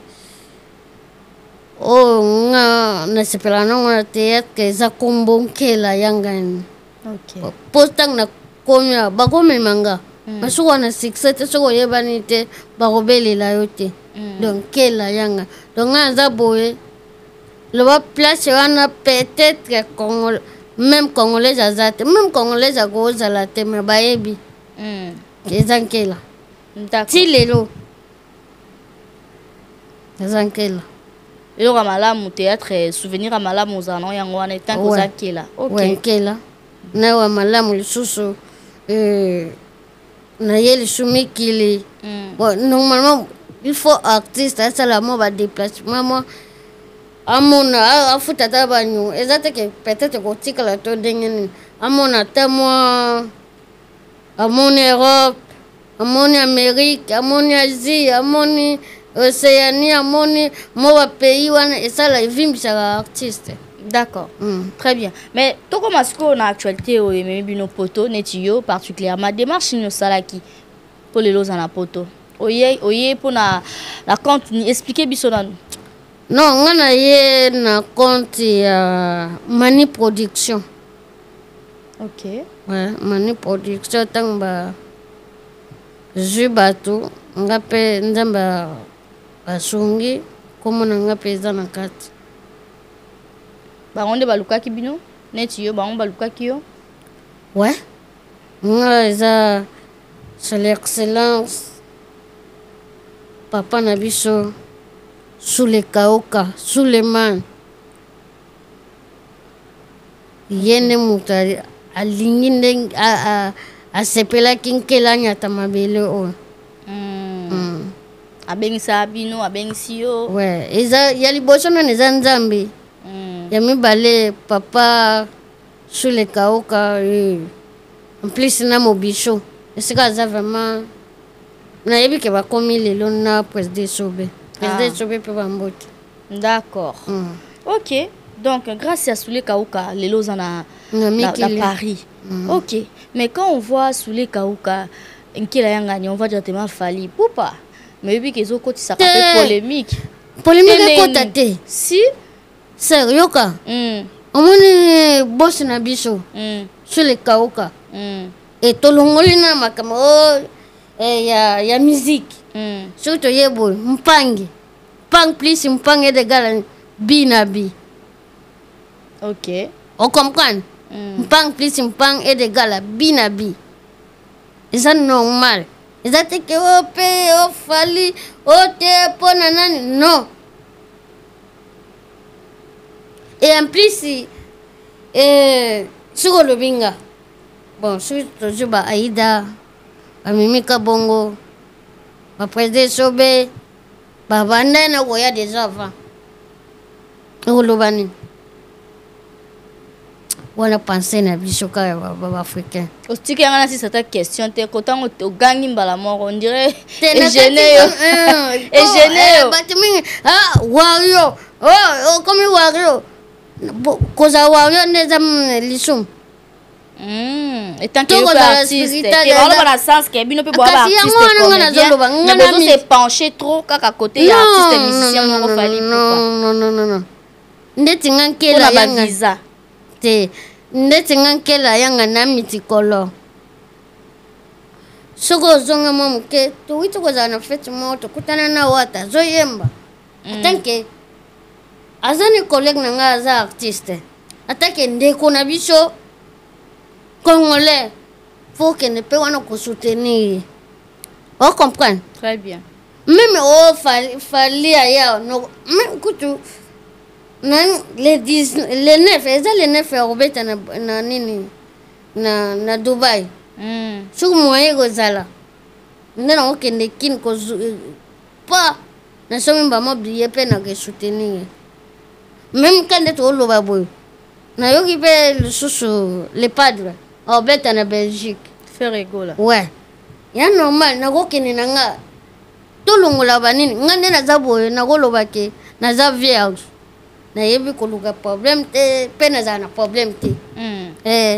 oyo nga nasepelaka nango na théâtre eza kombo nkela ya ngani okay. po ntango nakomi awa bakomema nga mm. mais soki wana succès te soki oyebani te bakobelela yo te mm. donc nkela yanga donc nga naza boye loba place wana peut-être congol même congolaise aza te même congolaise akozala te mais bayebi mm. eza nkela ti lelo eza nkela eloko ya malamu théâtre souvenir ya malamu ozala nango yango wana etanke oza nkela okay. nkela na wa malamu lisusu euh, naye lisusu mikili mm. bon, normalement Il faut artiste asala mwa badéplacement, mwa amona, afuta ata banyo. Eza te ke peut-être kotikala to ndenge nini, amona ata mwa, amoni Europe, amoni Amérique, amoni Asie, amoni Océanie, amoni mwa bapays wana, esala evimbisaka artiste. D'accord. Très bien. Mais tokoma sikoyo na actualité oyo ememi bino poto, neti yo particulièrement, démarche nini osalaki mpo lelo oza na poto? Oye, oye mpo na compte ni explique biso nanu. Non, nga na ye na compte ya Mani Production. Ok. Ouais, Mani Production, ntango ba zwi bato, nga mpe Nzambe asungi, kombo na nga mpe eza na kati. Bango nde balukaki bino, neti yo, bango balukaki yo? Ouais, nga eza c'est l'excellence papa na biso Sule Kaoka Suleman, ye nde moto alingi ndenge asepelaki nkela anyata mabele oyo. Abengisaka bino, abengisi yo? Ouais, eza ya liboso nano eza Nzambe. Ya mibale papa Sule Kaoka. En plus na Mobiso esika aza, vraiment nayebi ke bakomi lelo na président Esobe, président Esobe mpe bambote. D'accord. Ok, donc grâce à Soule Kauka lelo oza na na Paris. Ok, mais quand on voit Soule Kauka, Nkela Yangani, on voit directement Fally Ipupa, mais oyebi ke ezokotisaka mpe polémique. Polémique ekota te. Si. Sœur, yoka. Omoni bosi na biso Sule Kauka, e tolongoli na makambo oyo ya musique. Soki toye boye, mpangi mpang plus mpang est égal bi na bi. Ok. Ocomprendre? Mpang plus mpang est égal bi na bi, eza normal. Eza te ke o mpe ofali o te mpo na nani, non. Et en plus, soki olobi nga bon, soki tozwi ba Aida, bamimika bongo, baprésident Esobe, babanda na koya déjà avant, okoloba nini wana? Pense na biso kaka baafricain. Otiki yanga na sisa ata question te, kotango ogangi mbala moko, on dirait egene yo, egene yo. Bato mingi, ah, wario, oh, okomi wario. Kozala wario nde eza lisumu? Etant que artiste, na sens ke bino mpe Kasi yango wana nga nazoloba. Nga na se pencher trop kaka côté ya artiste musicien moko Fally. Non, non, non, non, ndeti nga Nkela Yanga visa te, ndeti nga Nkela Yanga na mitikolo, soki ozonga mwa moke, towiti kozala na fête moko, tokutana na Wata azoyemba. Atanke aza ni collègue na ngai, aza artiste, atake ndeko na biso congolais, fo okende mpe wana kosoutenir ye, ocomprendre? Très bien. Même o Fally aya no, même kutu na le 10, le 9, eza le 9 ya kobeta na nini na Dubai. Soki moyen kozala nde nakokende Kini pa nasomi mbama billet mpe nake soutenir ye. Même ka nde tooloba boye, nayoki mpe lisusu le Padre aobeta na Belgique. Ferre Gola. Ouais, ya normal, nakokende na nga. Tolongola banini, nga nde naza boye, nakoloba ke naza vierge, nayebi koluka problème te mpe nazala na problème te.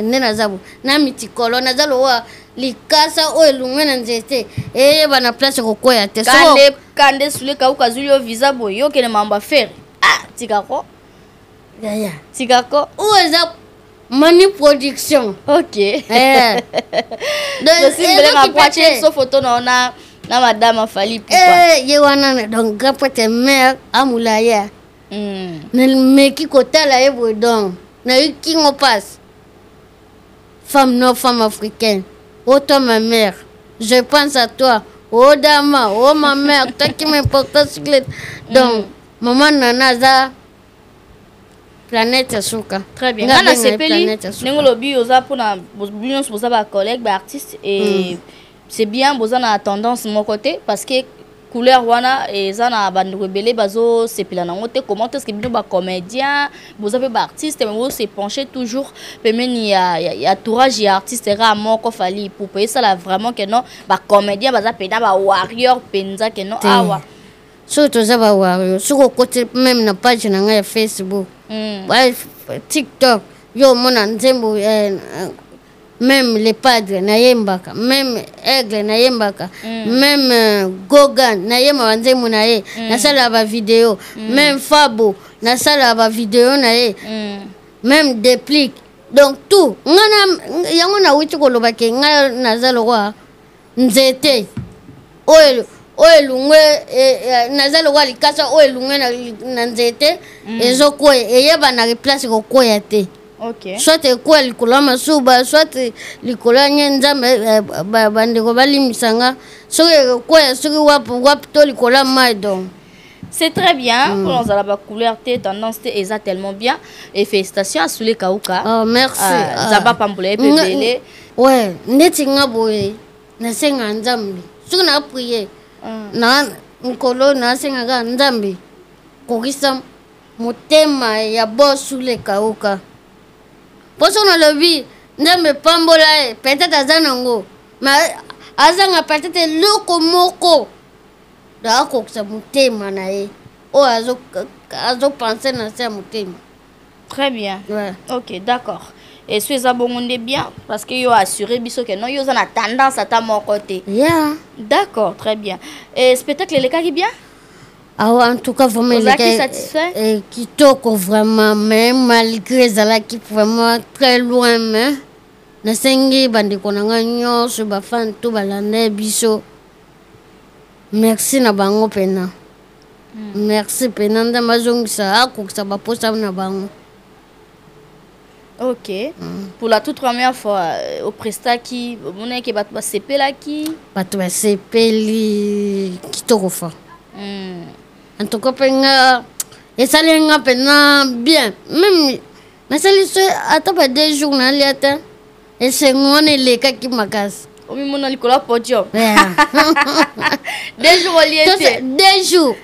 Nde naza boye na mitikolo, naza lowa likasa oyo elungwe na nzete, eyeba na place kokwea te. Kande kande Sule Kauka azwi yo visa boye, yo okende mambo affaire, ah, tikako. Yaya. Tikako. Oyo eza Mani Production. Ok. Tosimbeleka poatie biso photo na ona na madame Fally Ipupa. Ye wana donc grand prêtre mare amulaya. Nameki kotala ye boye, donc nayoki ngo mpasi. Femme, non, femme africaine, oh toi ma mère, je pense à toi, oh dama, oh ma mère, toi qui m'importe cyclette. Donc maman nana aza planète ya suka. Très bien. Nga nasepeli ndenge olobi oza mpona bino nyonso boza bacollègue baartiste et c'est bien boza na tendance moko te, parce que Couleur wana eza na bandeko ebele bazosepela nango te. Comment est ce que bino bacomédien boza mpe baartiste, mais bose pencher toujours pembeni ya entourage ya artiste kaka moko Fally Ipupa? Esala vraiment ke non, bacomédien baza mpenza bawarrior mpenza ke non awa. Soki toza bawarrior, soki okoti même na page na ngai ya Facebook, TikTok, yo omona nzembo même Le Padre nayembaka, même Aigle nayembaka, même Gogan nayembaka nzembo na ye, nasalaka bavideo, même Fabo nasalaka bavideo na ye, même Déplique. Donc tout nga na yango nawuti koloba ke nga naza lokwa nzete oyo elungwe, naza lokwa likasa oyo elungwe na nzete, ezokwea, eyebanaka place kokwea te. Soit ekwea likolo ya masuba, soit likolo ya nye Nzambe, bandeko balimbisanga, soki ekwea soki wapi wapi to likolo ya mai, donc. C'est très bien. Pour nous la couleur T, tendance T, est tellement bien. Et félicitations à Souley Kauka. Oh, merci. Zaba Pamboula Pebele. Ouais, neti nga boye nasenga Nzambe soki na prier na nkolo, nasengaka Nzambe kokisa motema ya bo Souley Kauka, mpo soki nalobi Nzambe pambola ye, peut-être aza nango, mais azanga peut-être eloko moko akokisa motema na ye oyo azopense na se ya motema. Très bien. Ouais. Ok, d'accord. Et so eza bongo nde bien, parce que yo assuré biso ke non, yo oza na tendance ata moko te. D'accord, très bien. Et spectacle elekaki bien? Ah, en tout cas vraiment. Ozalaki satisfait? Kitoko vraiment, mais malgré ezalaki vraiment très loin, mais nasengi bandeko na ngai nyonso, bafan to balanda biso, merci na bango mpena. Merci mpena, Nzambe azongisa, akokisa baposa na bango. Ok. Pour la toute première fois oprestaki, omonaki bato basepelaki? Bato basepeli kitoko fa. En tout cas mpe nga esali nga mpena bien, même nasali so ata ba 2 jours nalia te, esengo wana elekaki makasi. Omimona likolo ya podium, 2 jours olie te? 2 jours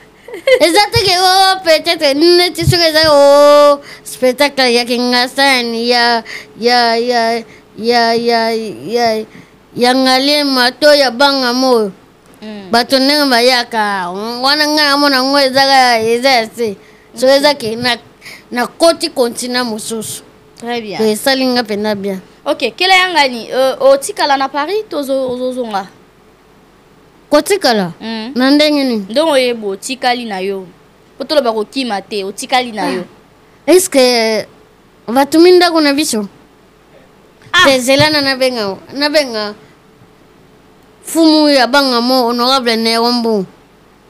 eza te ke o peut-être neti soki eza o spectacle ya Kingasani, ya Ngaliema to ya Bangama oyo bato ndenge bayaka wana, ngai namona yango ezaka eza ya se. Soki eza ke nakoti continent mosusu. Très bien. Esali nga mpenza bien. Ok, Kela Yangani, otikala na Paris to ozozonga? Kotikala na ndenge nini? Ndenge oyeba otikali na yo, po toloba kokima te, otikali na yo. Est ce que batumi ndako na biso te? Zela na nabenga fumu ya Bangamo, honorable Nero Mbungu,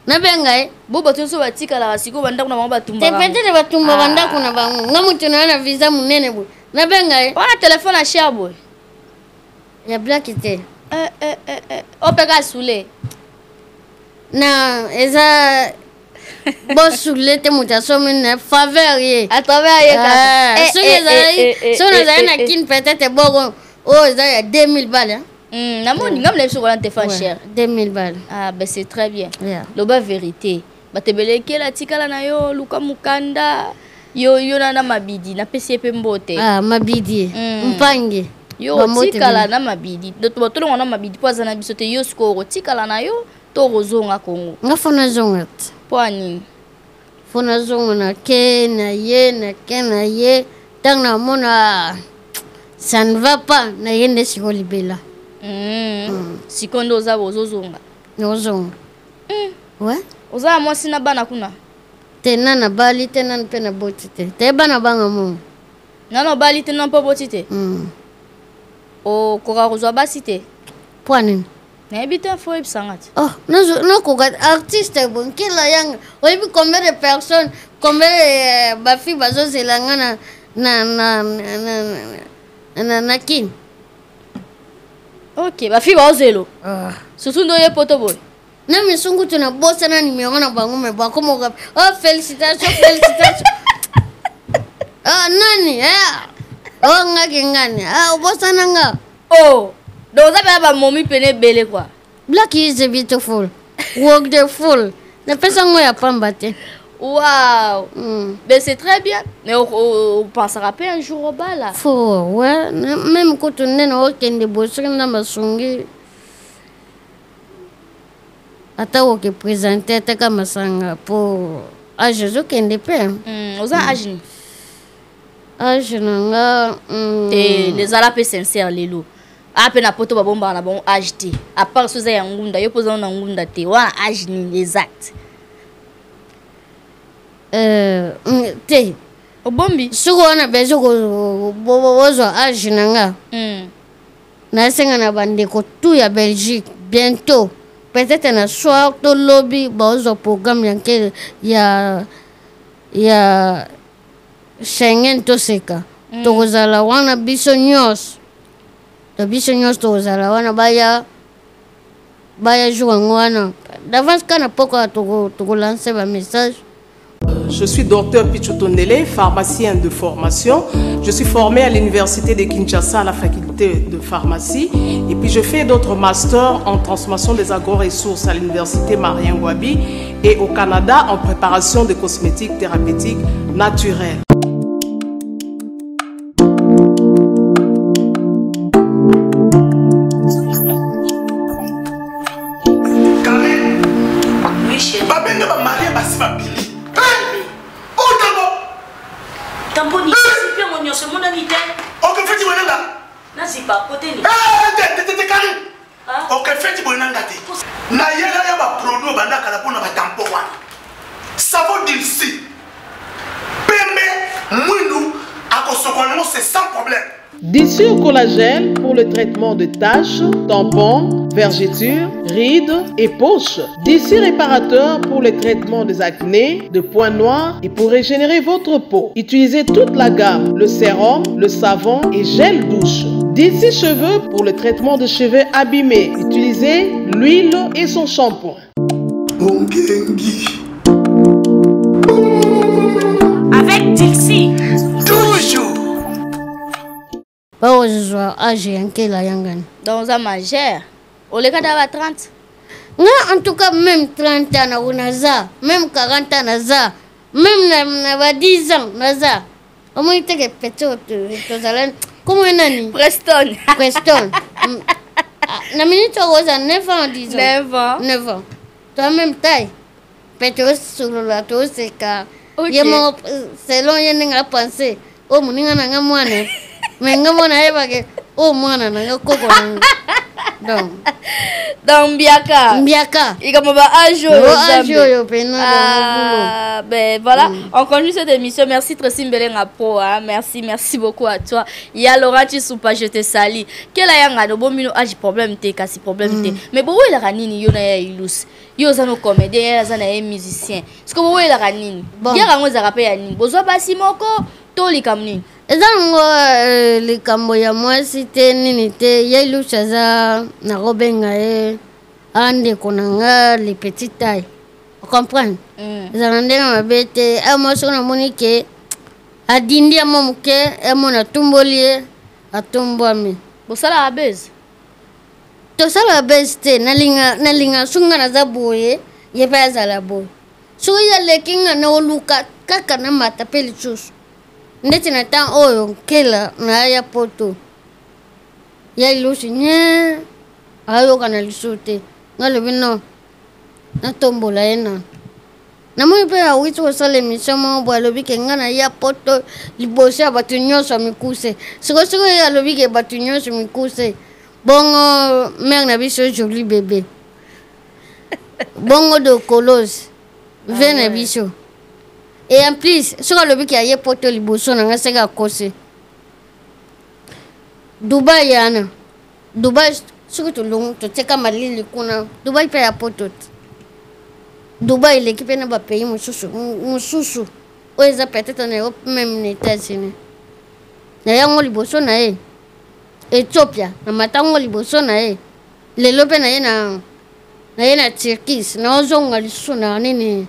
nabenga ye. Bo bato nyonso batikalaka sikoyo bandako na bango. Te. Batumbaka. Peut-être batumba bandako na bango. Nga moto na na visa monene boye, nabenga ye. Wana telefone ya cher boye. Ya blaki te. Opeka asule. Na eza bosule te, moto asomi na faveur ye. À travers ye kaka. Soki ezalaki, soki nazali na Kine, peut-être boko oyo eza ya 2000 balles. Namoni nga mona biso wana telefone cher. 2000 balles. Ah ben, c'est très bien. Loba vérité, bato ebele ekela tikala na yo, luka mokanda yo na Mabidi, napesi ye mpe mbote. Ah, Mabidi mpange. Yo otikala na Mabidi, tolonga na Mabidi mpo aza na biso te. Yo sikoyo okotikala na yo to okozonga Kongo? Nga fo nazonga te. Mpo anini? Fo nazonga, na ke na ye, na ke na ye, ntango namona ça ne va pas, na ye nde sikoyo libela. Sikoyo nde oza ozozonga? Ozonga, ouais. Oza na mwasi na bana kuna? Te, na nabali te, nani mpe naboti te, te bana banga mongo. Nano obali te, nano mpe oboti te? Okoka kozwa basi te? Mpo nini? Nayebi te, fo oyebisanga te. Oh, nakoka artiste bo Nkela Yanga, oyebi combien de personnes, combien de bafille bazozela nga na Kini? Ok, bafille baozelo. Surtout nde oye poto boye. Na misungu tu nabosana nimero na bango, me bakomoka: "Oh, félicitation, félicitation." Oh, nani? Oh, ngaki ngani? Ah, obosana nga. Oh, donc oza mpena bamomi pene ebele, quoi. Black is beautiful. Work the full. Napesa ngo ya pamba te. Waouh Mais c'est très bien. Mais on pensera pas un jour au bas là. Fo, ouais. Même kutu nde na okende boye soki na masungi ata oke présente ataka masanga po age ezokende mpe. Oza age nini? Age na nga Te, ezala mpe sincère lelo. A mpe na poto babombaka na bango age te. À part so eza ya ngunda, yo mpo oza na ngunda te. Wana age nini exact? Te. Obombi? Soki wana bezo kozwa age na nga. Nasenga na bandeko tout ya Belgique bientôt peut-être na soir to lobi baozwa programme ya nkele ya Schengen toseka. Tokozala wana biso nyonso. To biso nyonso tokozala wana baya jour yango wana. D'avance kana poko tokolancer ba message. Je suis docteur Pichou Tondele, pharmacien de formation. Je suis formé à l'université de Kinshasa à la faculté de pharmacie. Et puis je fais d'autres masters en transformation des agro-ressources à l'université Marien Ngouabi et au Canada en préparation de cosmétiques thérapeutiques naturels. Dissure collagène pour le traitement de taches, tampons, vergetures, rides et poches. Dissure réparateur pour le traitement des acnés, de points noirs et pour régénérer votre peau. Utilisez toute la gamme, le sérum, le savon et gel douche. Dissure cheveux pour le traitement de cheveux abîmés. Utilisez l'huile et son shampoing. Avec Dilcy, toujours. Baozwa âge ya nkela yangani. Donc oza majeur. Oleka da ba 30. Nga en tout cas même 30 ans na naza, même 40 ans naza, même na ba 10 ans naza. Omoni teke petit tozala comment nani? Preston. Preston. Na minute oza 9 ans 10 ans. 9 ans. 9 ans. Toi même taille. Petit osolola toseka. Ye moko selon ye ndenge apense oyo moninga na nga mwana me nga mwana ayebake oyo mwana na nga koko na nga. Donc donc mbiaka. Mbiaka. Likambo ba âge oyo, Ba âge Nzambe. oyo pena, donc, Ah, mobulu. ben voilà, on continue cette émission. Merci Tracy Mbelenga Pro, hein. Merci, merci beaucoup à toi. Ya Laurent Tshisupa, je te salue. Kela yanga no bomino âge problème te kasi problème te. Mais bo welaka nini yo na ya Ilus? Yo oza no comédien, ya aza na ye musicien. Est-ce que bo welaka nini? Bon. Ya rango ezaka pe ya nini? Bozwa basi moko to likambo nini? Eza ngo likambo ya mwasi te nini te. Ya Ilus aza na kobenga ye andeko na nga le petit taille. Comprendre? Eza na ndenge mabe te. A mwasi oyo namoni ke adindi ya mwa moke, ya mwana atumboli ye, atumbwami. Bosalaka buzz? Tosalaka buzz te. Nalinga soki nga naza boye, ye mpe azala boye. Soki ye aleki nga na oluka kaka na mata mpe lisusu. Ndeti na temps oyo nkela na ya poto. Ya ilusi nye ayoka na lisusu te. Nga lobi non. Natombola ye na. Namoni mpe awuti kosala émission moko boye alobi ke nga na ya poto liboso ya bato nyonso ya mikuse. Sikoyo ye alobi ke bato nyonso mikuse. Bongo mère na biso jolie bébé. Bongo de Kolos ve na biso. Et en plus, soki alobi ke aye poto liboso na nga seka akose. Dubai yana. Dubai soki tolongo toteka malili kuna. Dubai pe ya poto te. Dubai eleki pe na ba pays mosusu, mosusu oyo eza peut-être na Europe même na États-Unis. Na yango liboso na ye. Ethiopia na matango liboso na ye. Lelo pe na ye na, na ye na Turquie, na ozonga lisusu na nini?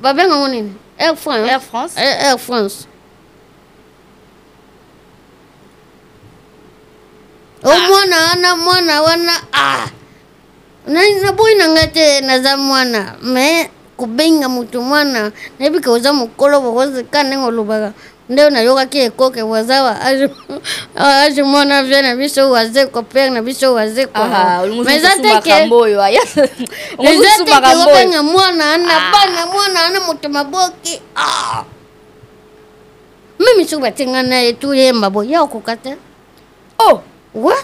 Ba benga ngo nini? Air France. Air France. Air France. O mwana wana, mwana wana, ah. Naboyi na ngai te, naza mwana, mais kobenga moto mwana, nayebi ke oza mokolo, bokozika ndenge olobaka nde nayokaki ekoke waza wa age mwana vie na biso wazekwa pere na biso wazekwa. Mais eza te ke eza te ke obenga mwana na ah. bana mwana na moto maboki ah. Meme soki batie ngai na ye toyemba boye, ya okoka te. Oh wa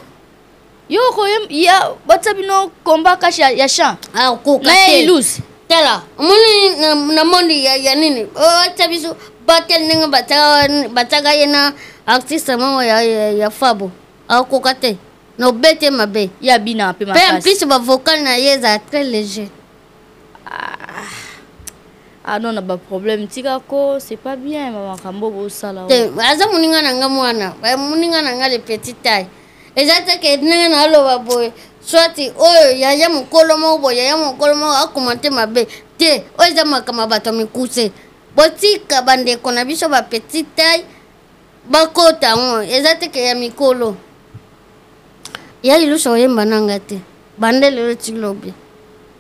yo okoyemba ya batia bino combat cash ya chant. Ah, okoka na te. Ilus tala, omoni na mondi ya nini otya biso batel ndenge batiaka ye na artiste moko ya fabo, akoka te na obete mabe. Ya bina mpe. Mpe en makasi plus bavocal na ye ezala très léger. Ah non, na baproblème tika ko, c'est pas bien makambo bosala. Te, aza moninga na nga mwana, moninga na nga le petit taille. Eza te ke ndenge naloba boye, soit oyo yaya mokolo moko boye, yaya mokolo moko akoma te mabe te. Oyo eza makambo ya bato ya mikuse. Botika bandeko na biso ba petit taille bakota yango. Eza te ke ya mikolo ya ilusa oyemba na nga te. Banda lelo ti lobi,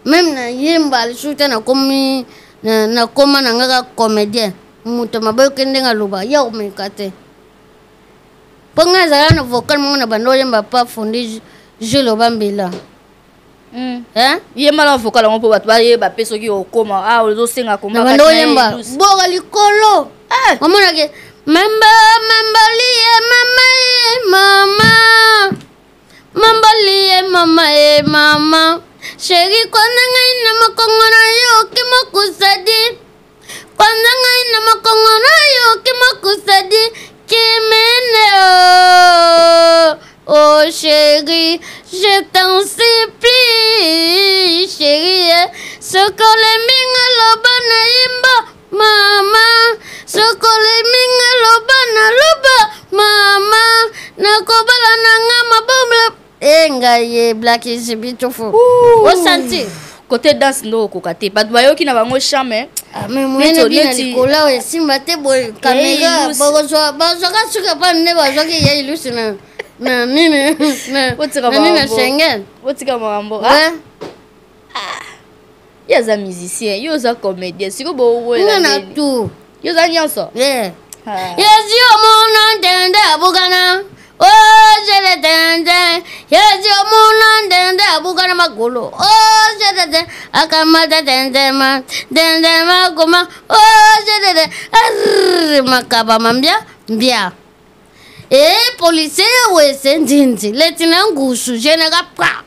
meme nayemba lisusu te. Nakomi nakoma na nga kaka comédien. Moto mabe oke ndenge aloba, ya komeka te, mpo ngai azalaka na vocal moko na banda oyemba pa fondi Jules Obambila. Hein? Yemba na vocal yango mpo bato bayeba mpe soki okoma ah ozosenga na banda oyemba boka likolo, omonake mamba mambalie mama ye mama mambalie mama ye mama sheri kwana ngai na mokongo na yo kimokusadi kwanza ngai na mokongo na yo kimokusadi kimene oh, oh chéri, je t'en supplie chéri, soki olembi nga loba nayimba mama, soki olembi nga loba naloba mama, nakobala na nga mabombe e ngai ye Black is beautiful osanti. Côté danse nde okoka te, bato bayoki na bango chame. Ah, mais moyene bina likolo awa esimba te boye kamera bazwaka suka pa nde bazwaki ya ilusi na nini na nini na Schengen. Otika makambo. Ouais. Ye aza musicien, yo oza comédien, sikoyo nga na tout. Yo oza nyonso. Yeah. Ah. Yezi omona ndende abukana ozele tende, yezi omona ndende abukana makolo ozele te akamata tende ma tende makoma ozele te arr makaba mambia mbia e policier wese nzinzi leti na ngusu jene ka pa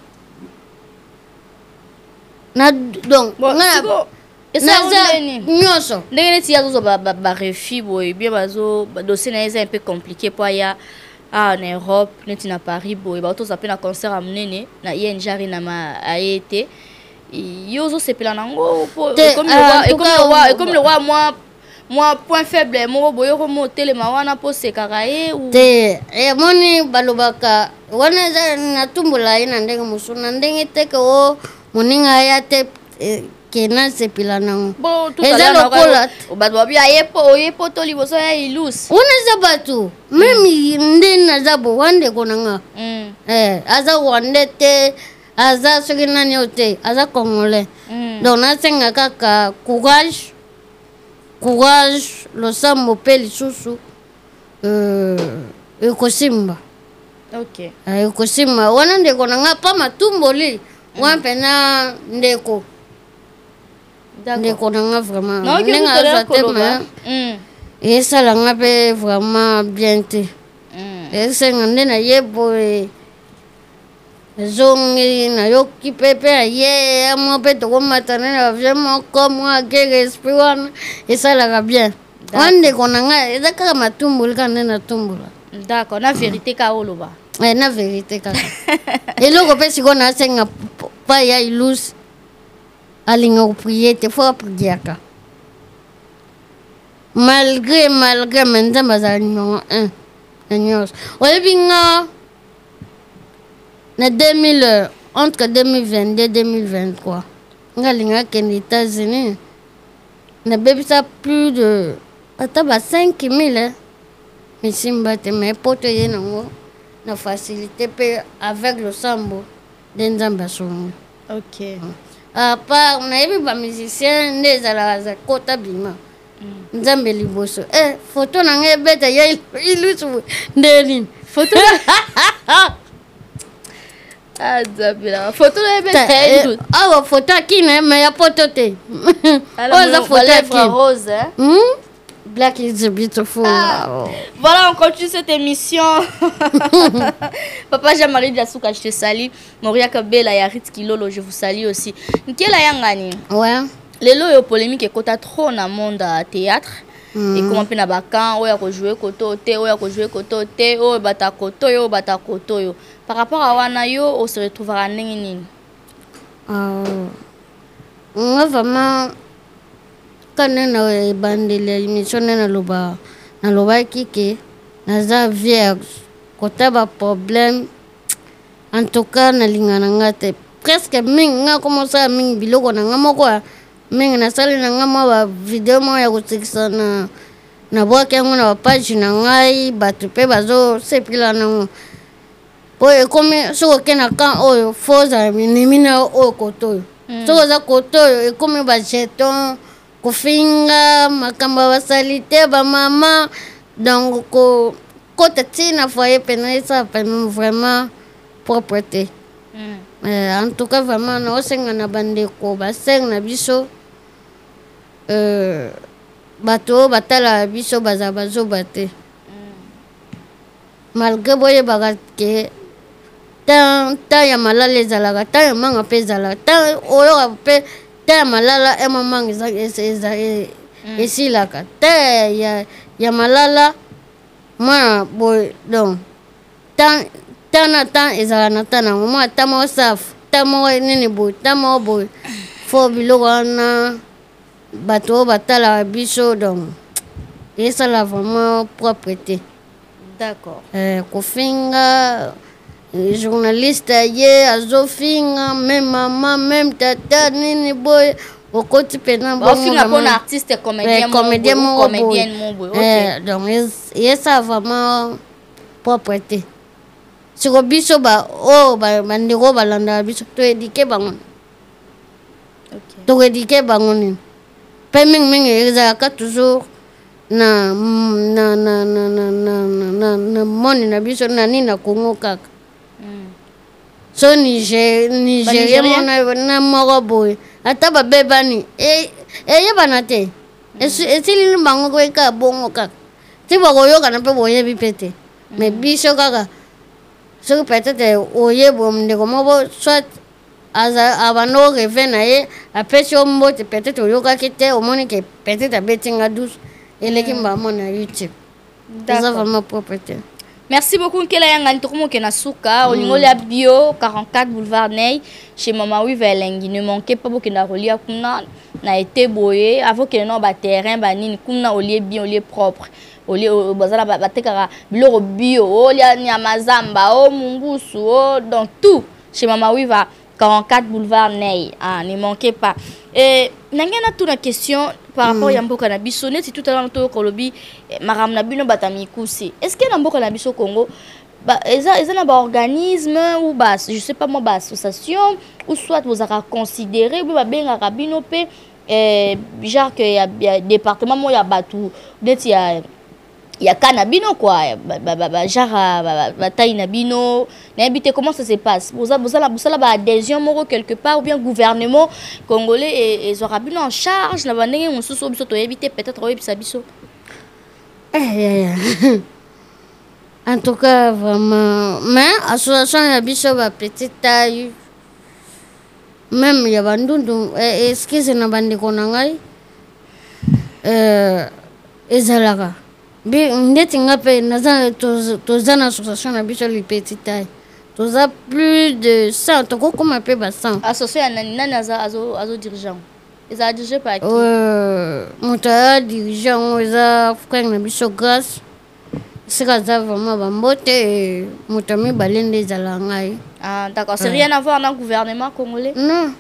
na donc Bon, nga na naza nyonso. Ndenge neti ye azozwa barefus boye bien, bazo dossier na ye eza un peu compliqué mpo aya awa na Europe, neti na Paris boye, baotoza mpe na concert ya monene na ING Arena, ma aye te. Yo ozosepela nango mpo Te, ekomi ah, en tout cas, ekomi lokwa mwa point faible moko boye, okomi otelema wana mpo osekaka ye Te, emoni balobaka wana eza natumbola ye na ndenge mosusu, na ndenge te ke o moninga aya te, ke nasepela nango. Bon, tout à Eza l'heure, lokola bato babi aye po oye poto liboso ya ilus. Wana eza bato meme nde naza bo wana ndeko na nga. Aza rwandais te, aza soki nani oyo te, aza congolais. Donc nasenga kaka courage, courage, losambo mpe lisusu, ekosimba. Ekosimba. Wana ndeko na nga pa matumboli wana mpena ndeko ndeko na nga vraiment. Naoki ndenge tout à l'heure azwa te koloba. ma esala nga mpe vraiment bien te. Esenga nde naye boye ezongi nayoki mpe mpe aye mwa mpe tokomata nde na bavie moko mwa akere esprit wana esalaka bien. Wana ndeko na ngai eza kaka matumboli kaka nde natumbola. D'accord, na vérité ka oloba. Na vérité kaka. Eloko mpe sikoyo nasenga pa ya ilus alinga koprier te, fo apriaka malgré me Nzambe azala numéro 1 na nyonso. Oyebi nga na 2000, entre 2022 2023 nga alinga akende États-Unis, nabebisa plus de ata ba 5000, eh. Misimba te, mais poto ye nango na facilité mpe avec losambo nde Nzambe asongi. Ok. À part nayebi ba musicien nde ezalaka kota bima. Nzambe liboso. Eh, photo na ngai ebeta ya ilusu nde nini? Photo Ah, Nzambe na photo na ebeta ya ilusu. Awa photo akina mais ya poto te. Oyo eza photo ya kin. Rose, hein? Black is beautiful. Ah. Oh. Voilà, on continue cette émission. Papa Jean-Marie Diasuka, je te salue. Moria Kabela et Arit Kilolo, je vous salue aussi. Nkela Yangani. Ouais. Lelo yo polémique ekota trop na monde ya théâtre. Ekoma mpe na bacan oyo akojoue koto te, oyo akojoue koto te, oyo bata koto oyo, oyo bata koto oyo. Par rapport à wana yo ose retrouvera ndenge nini? Nga vraiment ka nde na ebandeli ya émission nde naloba nalobaki ke naza vierge kota ba problème en tout cas nalinga na nga te presque mingi nga koma osala mingi biloko na nga moko ya mingi nasali na nga mwa ba video moko ya kosekisa na nabwaki yango na bapage na ngai bato mpe bazosepela nango po ekomi soki oke na camp oyo fo ozala minemi na yo oyo kote oyo. Soki oza kote oyo ekomi ba jeton kofinga makambo ya basalite bamama donc kokota ti na foyer pena esala pena vraiment propre te. En tout cas vraiment naosenga na bandeko basere na biso bato oyo batalaka biso bazala bazoba te. Malgré boyebaka ke temps temps ya malala ezalaka temps ya manga mpe ezalaka temps oyoka mpe temps ya malala ema manga eza, eza, eza, esilaka temps ya, ya malala mwana boye donc temps temps na temps ezalaka na temps nango mwa temps moko safu temps moko nini boye temps moko boye fo biloko wana bato oyo batalaka biso donc esala vraiment propre te. D'accord. Kofinga journaliste ye azofinga même mama même tata nini boye okoti pena bongo Ofinga vraiment. pona artiste comédien moko Comédien boye ou moko boye. comédienne moko boye, ok. Donc esa vraiment propre te. Siko biso ba oyo bandeko oyo balandaka biso to éduquer bango. Ok. To éduquer bango nini? Pe mingi mingi ezalaka toujours na, na, na, na, na, na, na, na, na moni na biso na nini na Congo kaka. So Nigeria Ba Nigeria? mona na moko boye ata babebani eyebana te. Esilili bango kaka bongo kaka ti bakoyokana mpe boyebi mpe te. Mais biso kaka soki peut-être oyebo ndeko moko soit aza abanda oreve na ye apesi yo mbote peut-être oyokaki te omoni ke peut-être abeti nga douce eleki mbamo na YouTube. Eza vraiment propre te. Merci beaucoup Nkela Yangani tokomoke na suka olingo lia bio 44 boulevard Ney chez Mama Wiva Elengi ne manquez pas bokenda kolia kuna na été boye avant que non ba terrain ba nini kuna olie bien olie propre olie bazala batekaka biloko bio olia nyama zamba o mungusu o donc tout chez Mama Wiva 44 boulevard Ney. Ah, ne manquez pas. Et nange na tuna question par rapport ya mboka na biso neti tout à l'heure to kolobi maram na bino batami kusi. Est-ce que na mboka na biso Congo ba eza eza na ba organisme ou ba je sais pas moi ba association ou soit vous aura considéré ou ba benga bino pe genre que ya, ya département mo ya batu neti ya ya kana bino quoi ba, ba, ba, ba, genre ba, ba, ba taille na bino na habité comment ça se passe boza boza la boza la ba adhésion moko quelque part ou bien gouvernement congolais et zora bino en charge na bandenge mususu biso to éviter peut-être oyebisa biso. En tout cas vraiment mais association ya biso ba petite taille même ya bandundu excuse na bandeko na ngai ezalaka bi ndeti nga pe naza toza na association na biso li petite taille toza plus de 100 tokokoma pe ba 100. Association ya nani nani aza azo azo dirigeant eza dirigé par qui? Moto aya dirigeant ngo eza frère na biso Grâce esika aza vraiment bambote moto ya mibale nde ezala ngai. Ah, d'accord, c'est rien à voir na gouvernement congolais? Non.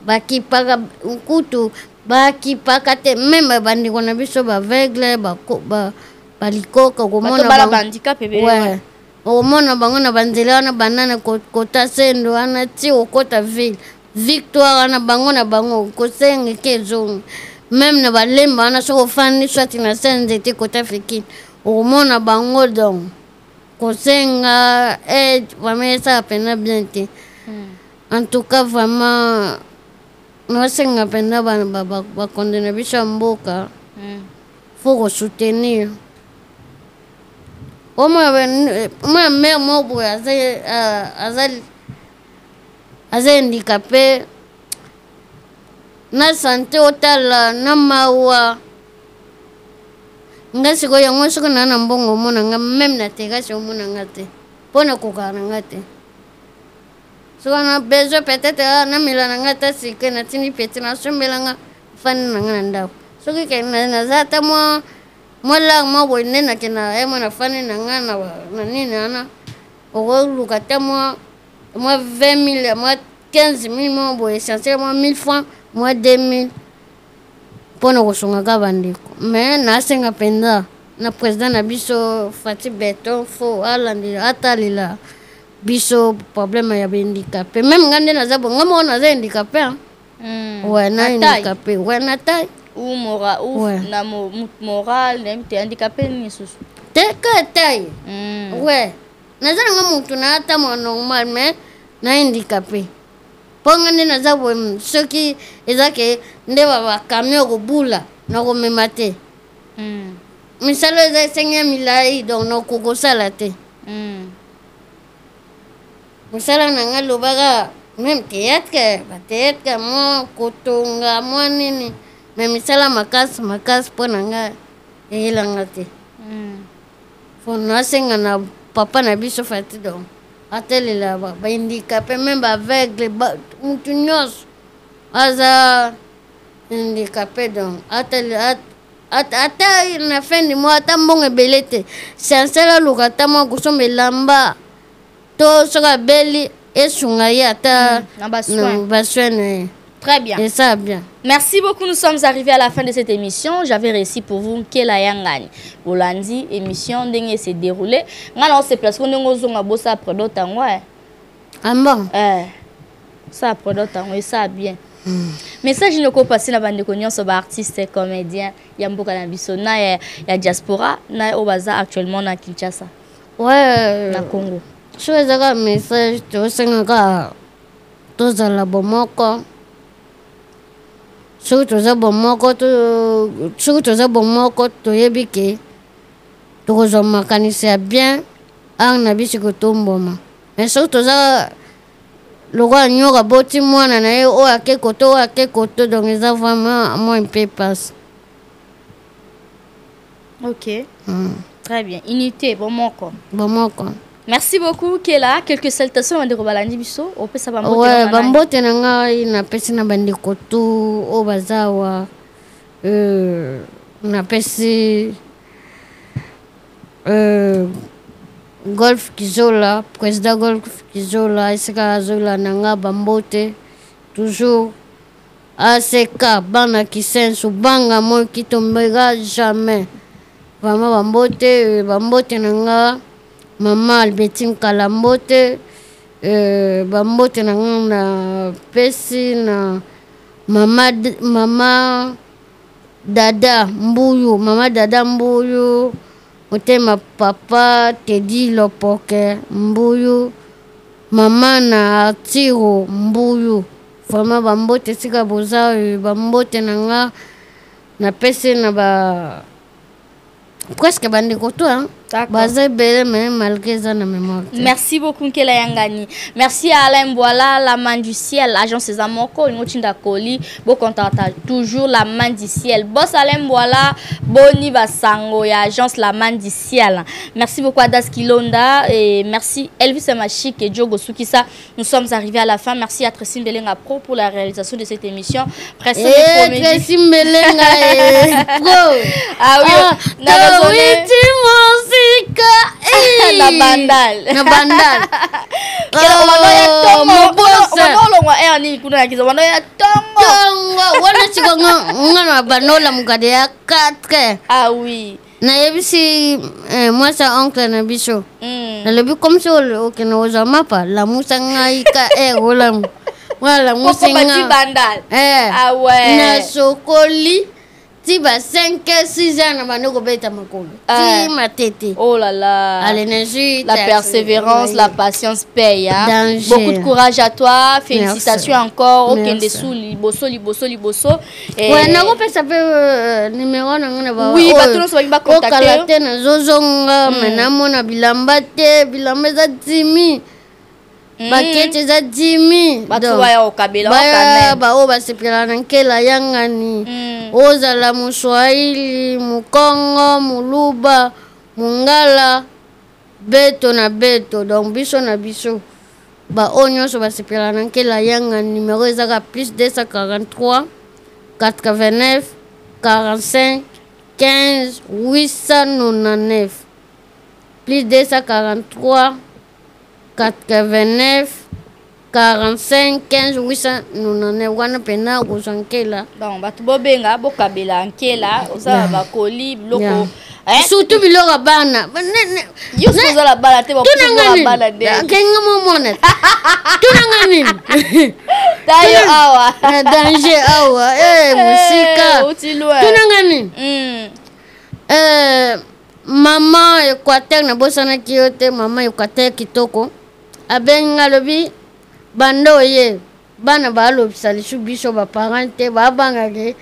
Bakipaka kutu bakipaka te même bandeko na biso ba aveugle ba ba balikoka komona Bato bala bango. ba handicap ebele Ouais. wana. Okomona bango na banzela wana banda na kota sendo wana ti okota ville victoire wana, bango na bango kosenga eke ezonga. Meme na balemba wana, soki ofandi swati na se nzete kota fikini, okomona bango. Donc kosenga aide vraiment esala mpenza bien te. En tout cas, vraiment naosenga mpenza bakonzi na biso ya mboka, faut kosoutenir. Omona mare moko boye aza handicapé na santé, otala na mawa. Nga sikoyo yango, soki naa na mbongo, omona nga même na terrasse, omona nga te mpo na kokaka na nga te. Soki na besoin peut-être namela na nga ata sucré, natindi petit nasombela nga, fandi na nga na ndako. Soki ke naza ata mwa lare mwa boye nde nakenda ye mwa, nafandi na nga na nini wana, okoluka ata mwa 20 000, mwa 15 000 mwa boye, essentiel mwa 1000 francs, mwa 2000 mpona kosunga kaka bandeko. Mais nasenga mpenza na président na biso Fatshi Béton, faut alandela, atalela biso problème ya bahandicapé. Même nga nde naza bo, nga moko naza handicapé, hein. Ouais, na handicapé, ouais, na taille. Ou moral ou Ouais. na moral, nayebi te handicapé nini lisusu. Te, ka taille. Ouais, naza nanga motu na atambola normal, mais na handicapé mpo nga nde naza boye. Soki eza ke nde bacamion kobula, nakomema te. Misala eza esengi ya milai, donc nakoki kosala te. Mosala na nga, lobaka même théâtre, bathéâtre mwa kotonga mwa nini, mais misala makasi makasi mpo na nga eyelanga te. Fo nasenga na papa na biso Fatshi, donc atelela bahandicapé, même baaveugle, mutu nyonso aza handicapé. Donc ata na fin du mois, ata mbongo ebele te, chancel aluka ata mwa kosomba elamba to soki abeli, esunga ye ata na basoin. Basoin na ye. Très bien. Et ça bien. Merci beaucoup. Nous sommes arrivés à la fin de cette émission. J'avais réussi pour vous Nkela Yangani. Bolandi, émission ndenge s'est déroulée. Ngana on se place qu'on ngozonga bosa produit tango. Ah bon? Eh. Ça produit tango et ça bien. Message noko passer na bande ko nyonso ba artiste comédien ya mboka na biso na ya diaspora na oyo baza actuellement na Kinshasa. Ouais. Na Congo. So ezaka message, tosengaka tozala bomoko. Soki toza bomoko, soki toza bomoko, toyebi ke tokozwa makanisi ya bien, art na biso kotomboma. Mais soki toza lokola nyoka boti mwana na ye, oyo ake koto, oyo ake koto, donc eza vraiment mwa mpe passe. Ok. Très bien. Unité, bomoko. Bomoko. Merci beaucoup, Kela. Quelques salutations bandeko balandi biso. Opesa bambote. Ouais, na banani. Bambote na ngai napesi na bandeko tu oyo baza awa. Napesi Golf Kizola, président Golf Kizola, esika azolanda nga, bambote toujours. ACK bana Kisensu, banga moi kitombeka jamais. Vraiment bambote, bambote na nga mama Albertine Kala, mbote. Bambote na nga napesi na mama Dada Mbuyu, mama Dada Mbuyu, motema papa Tedi Lopoke Mbuyu, mama na Artiro Mbuyu. Vraiment bambote esika boza oyo, bambote na nga napesi na ba presque bandeko to, hein. Baza ebele, mais malgré eza na mémoire te. Merci beaucoup, Nkela Yangani. Merci à Alain Boila, la main du ciel, agence Zamoko, Ngotinda Koli, bon contact toujours la main du ciel. Boss Alain Boila, Boni Basango, ya agence la main du ciel. Merci beaucoup à Das Kilonda et merci Elvis Machik et Diogo Sukisa. Nous sommes arrivés à la fin. Merci à Tracy Mbelenga Pro pour la réalisation de cette émission. Presse Eh, Tracy Mbelenga, eh, Pro. Ah oui, Ah, na raisonné. Towiti Mosika, eh. Na bandal. Na bandal. Oh, mobosa. Olongwa air nini kuna na kizo ya tongo. Tongo wana siko nga na banola mokade ya 4. Ah oui. Nayebisi, eh, mwasi ya oncle na biso. Nalobi comme si okende kozwa mapa, lamusa ngai ka heure olamu. Wana lamusi Poko nga. bati bandal. Eh. Ah ouais. Nasokoli ti ba 5 heures 6 heures na bandi kobeta makolo. Ti matete. Oh là là. À l'énergie. La persévérance, la patience paye. Hein. Danger. Beaucoup de courage à toi. Félicitations Merci. encore. Merci. Okende sous liboso liboso liboso. Et- Ouais, nakopesa mpe numéro na ngai na ba- Oui, oyo bato nyonso balingi bacontacte okala yo. te nazozonga me namona bilamba te, bilamba eza dimi, baketi eza dimi. Bato Donc, baya kokabela baya quand même. baoyo basepelaka na nkela yangani, ozala moswahili, mokongo, moluba, mongala, beto na beto, donc biso na biso baoyo nyonso basepelaka na nkela yangani, numéro ezaka plus 243 89 45 15 899, plus 243 89 45 15 899 wana mpena okozwa nkela. Bon, bato bobenga, bokabela nkela, osala bakoli biloko. Yeah. Eh? Surtout biloko ya bana. Yo soki ozala bana te, Tunanga bakozala bana nini nde. Kenga momona, tunanga nini? Tayo awa. Na danger awa, eh, mosika. Outi loin. Tunanga nini? Eh, mama Équateur, nabosanaki yo te, mama Équateur kitoko. Abengi nga, alobi banda oye bana balobisa lisu biso baparent te, babangake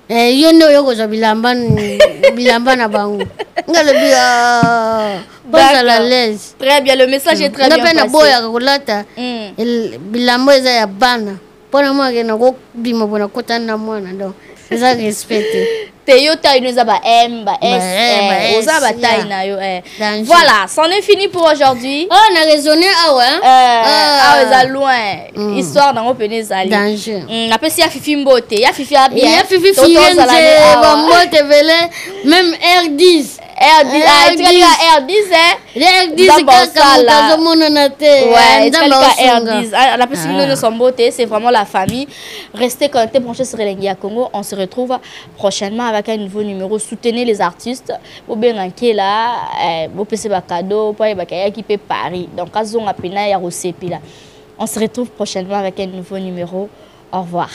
eh, yo nde oyo kozwa bilamba, bilamba na bango. Nga alobi ah, bozala D'accord. l'aise. Très bien, le message est très Nga bien mpe passé. naboyaka kolata bilamba eza ya bana mpona mwana akende kobima mpona kotana na mwana, donc eza respect te. Te, yo taille no eza ba M, ba S, Ba M, ba eh, S, oza ba taille yeah. na yo, eh. Danger. Voilà, c'en est fini pour aujourd'hui. Oh, na raisonné awa, hein? Ah. Awa eza loin. Histoire nango pene ezali. Danger. Napesi ya Fifi mbote, ya Fifi ya bien. Ya Fifi Toto Firenze, ozala ne awa. bambote ebele, même R10. R10, ah, etikali ka R10, eh. R10 Nzambe kaka moto osala. azomonana te. Ouais, Nzambe etikali ka aosunga. R10. Ah, napesi bino Ah. nyonso mbote, c'est vraiment la famille. Restez connectés, branchés sur Elengi ya Congo. On se retrouve prochainement avec un nouveau numéro. Soutenez les artistes. Bobenga nkela, eh, bopesa bacadeau po ayebaka ayaki mpe Paris. Donc azonga pena ya kosepela. On se retrouve prochainement avec un nouveau numéro. Au revoir.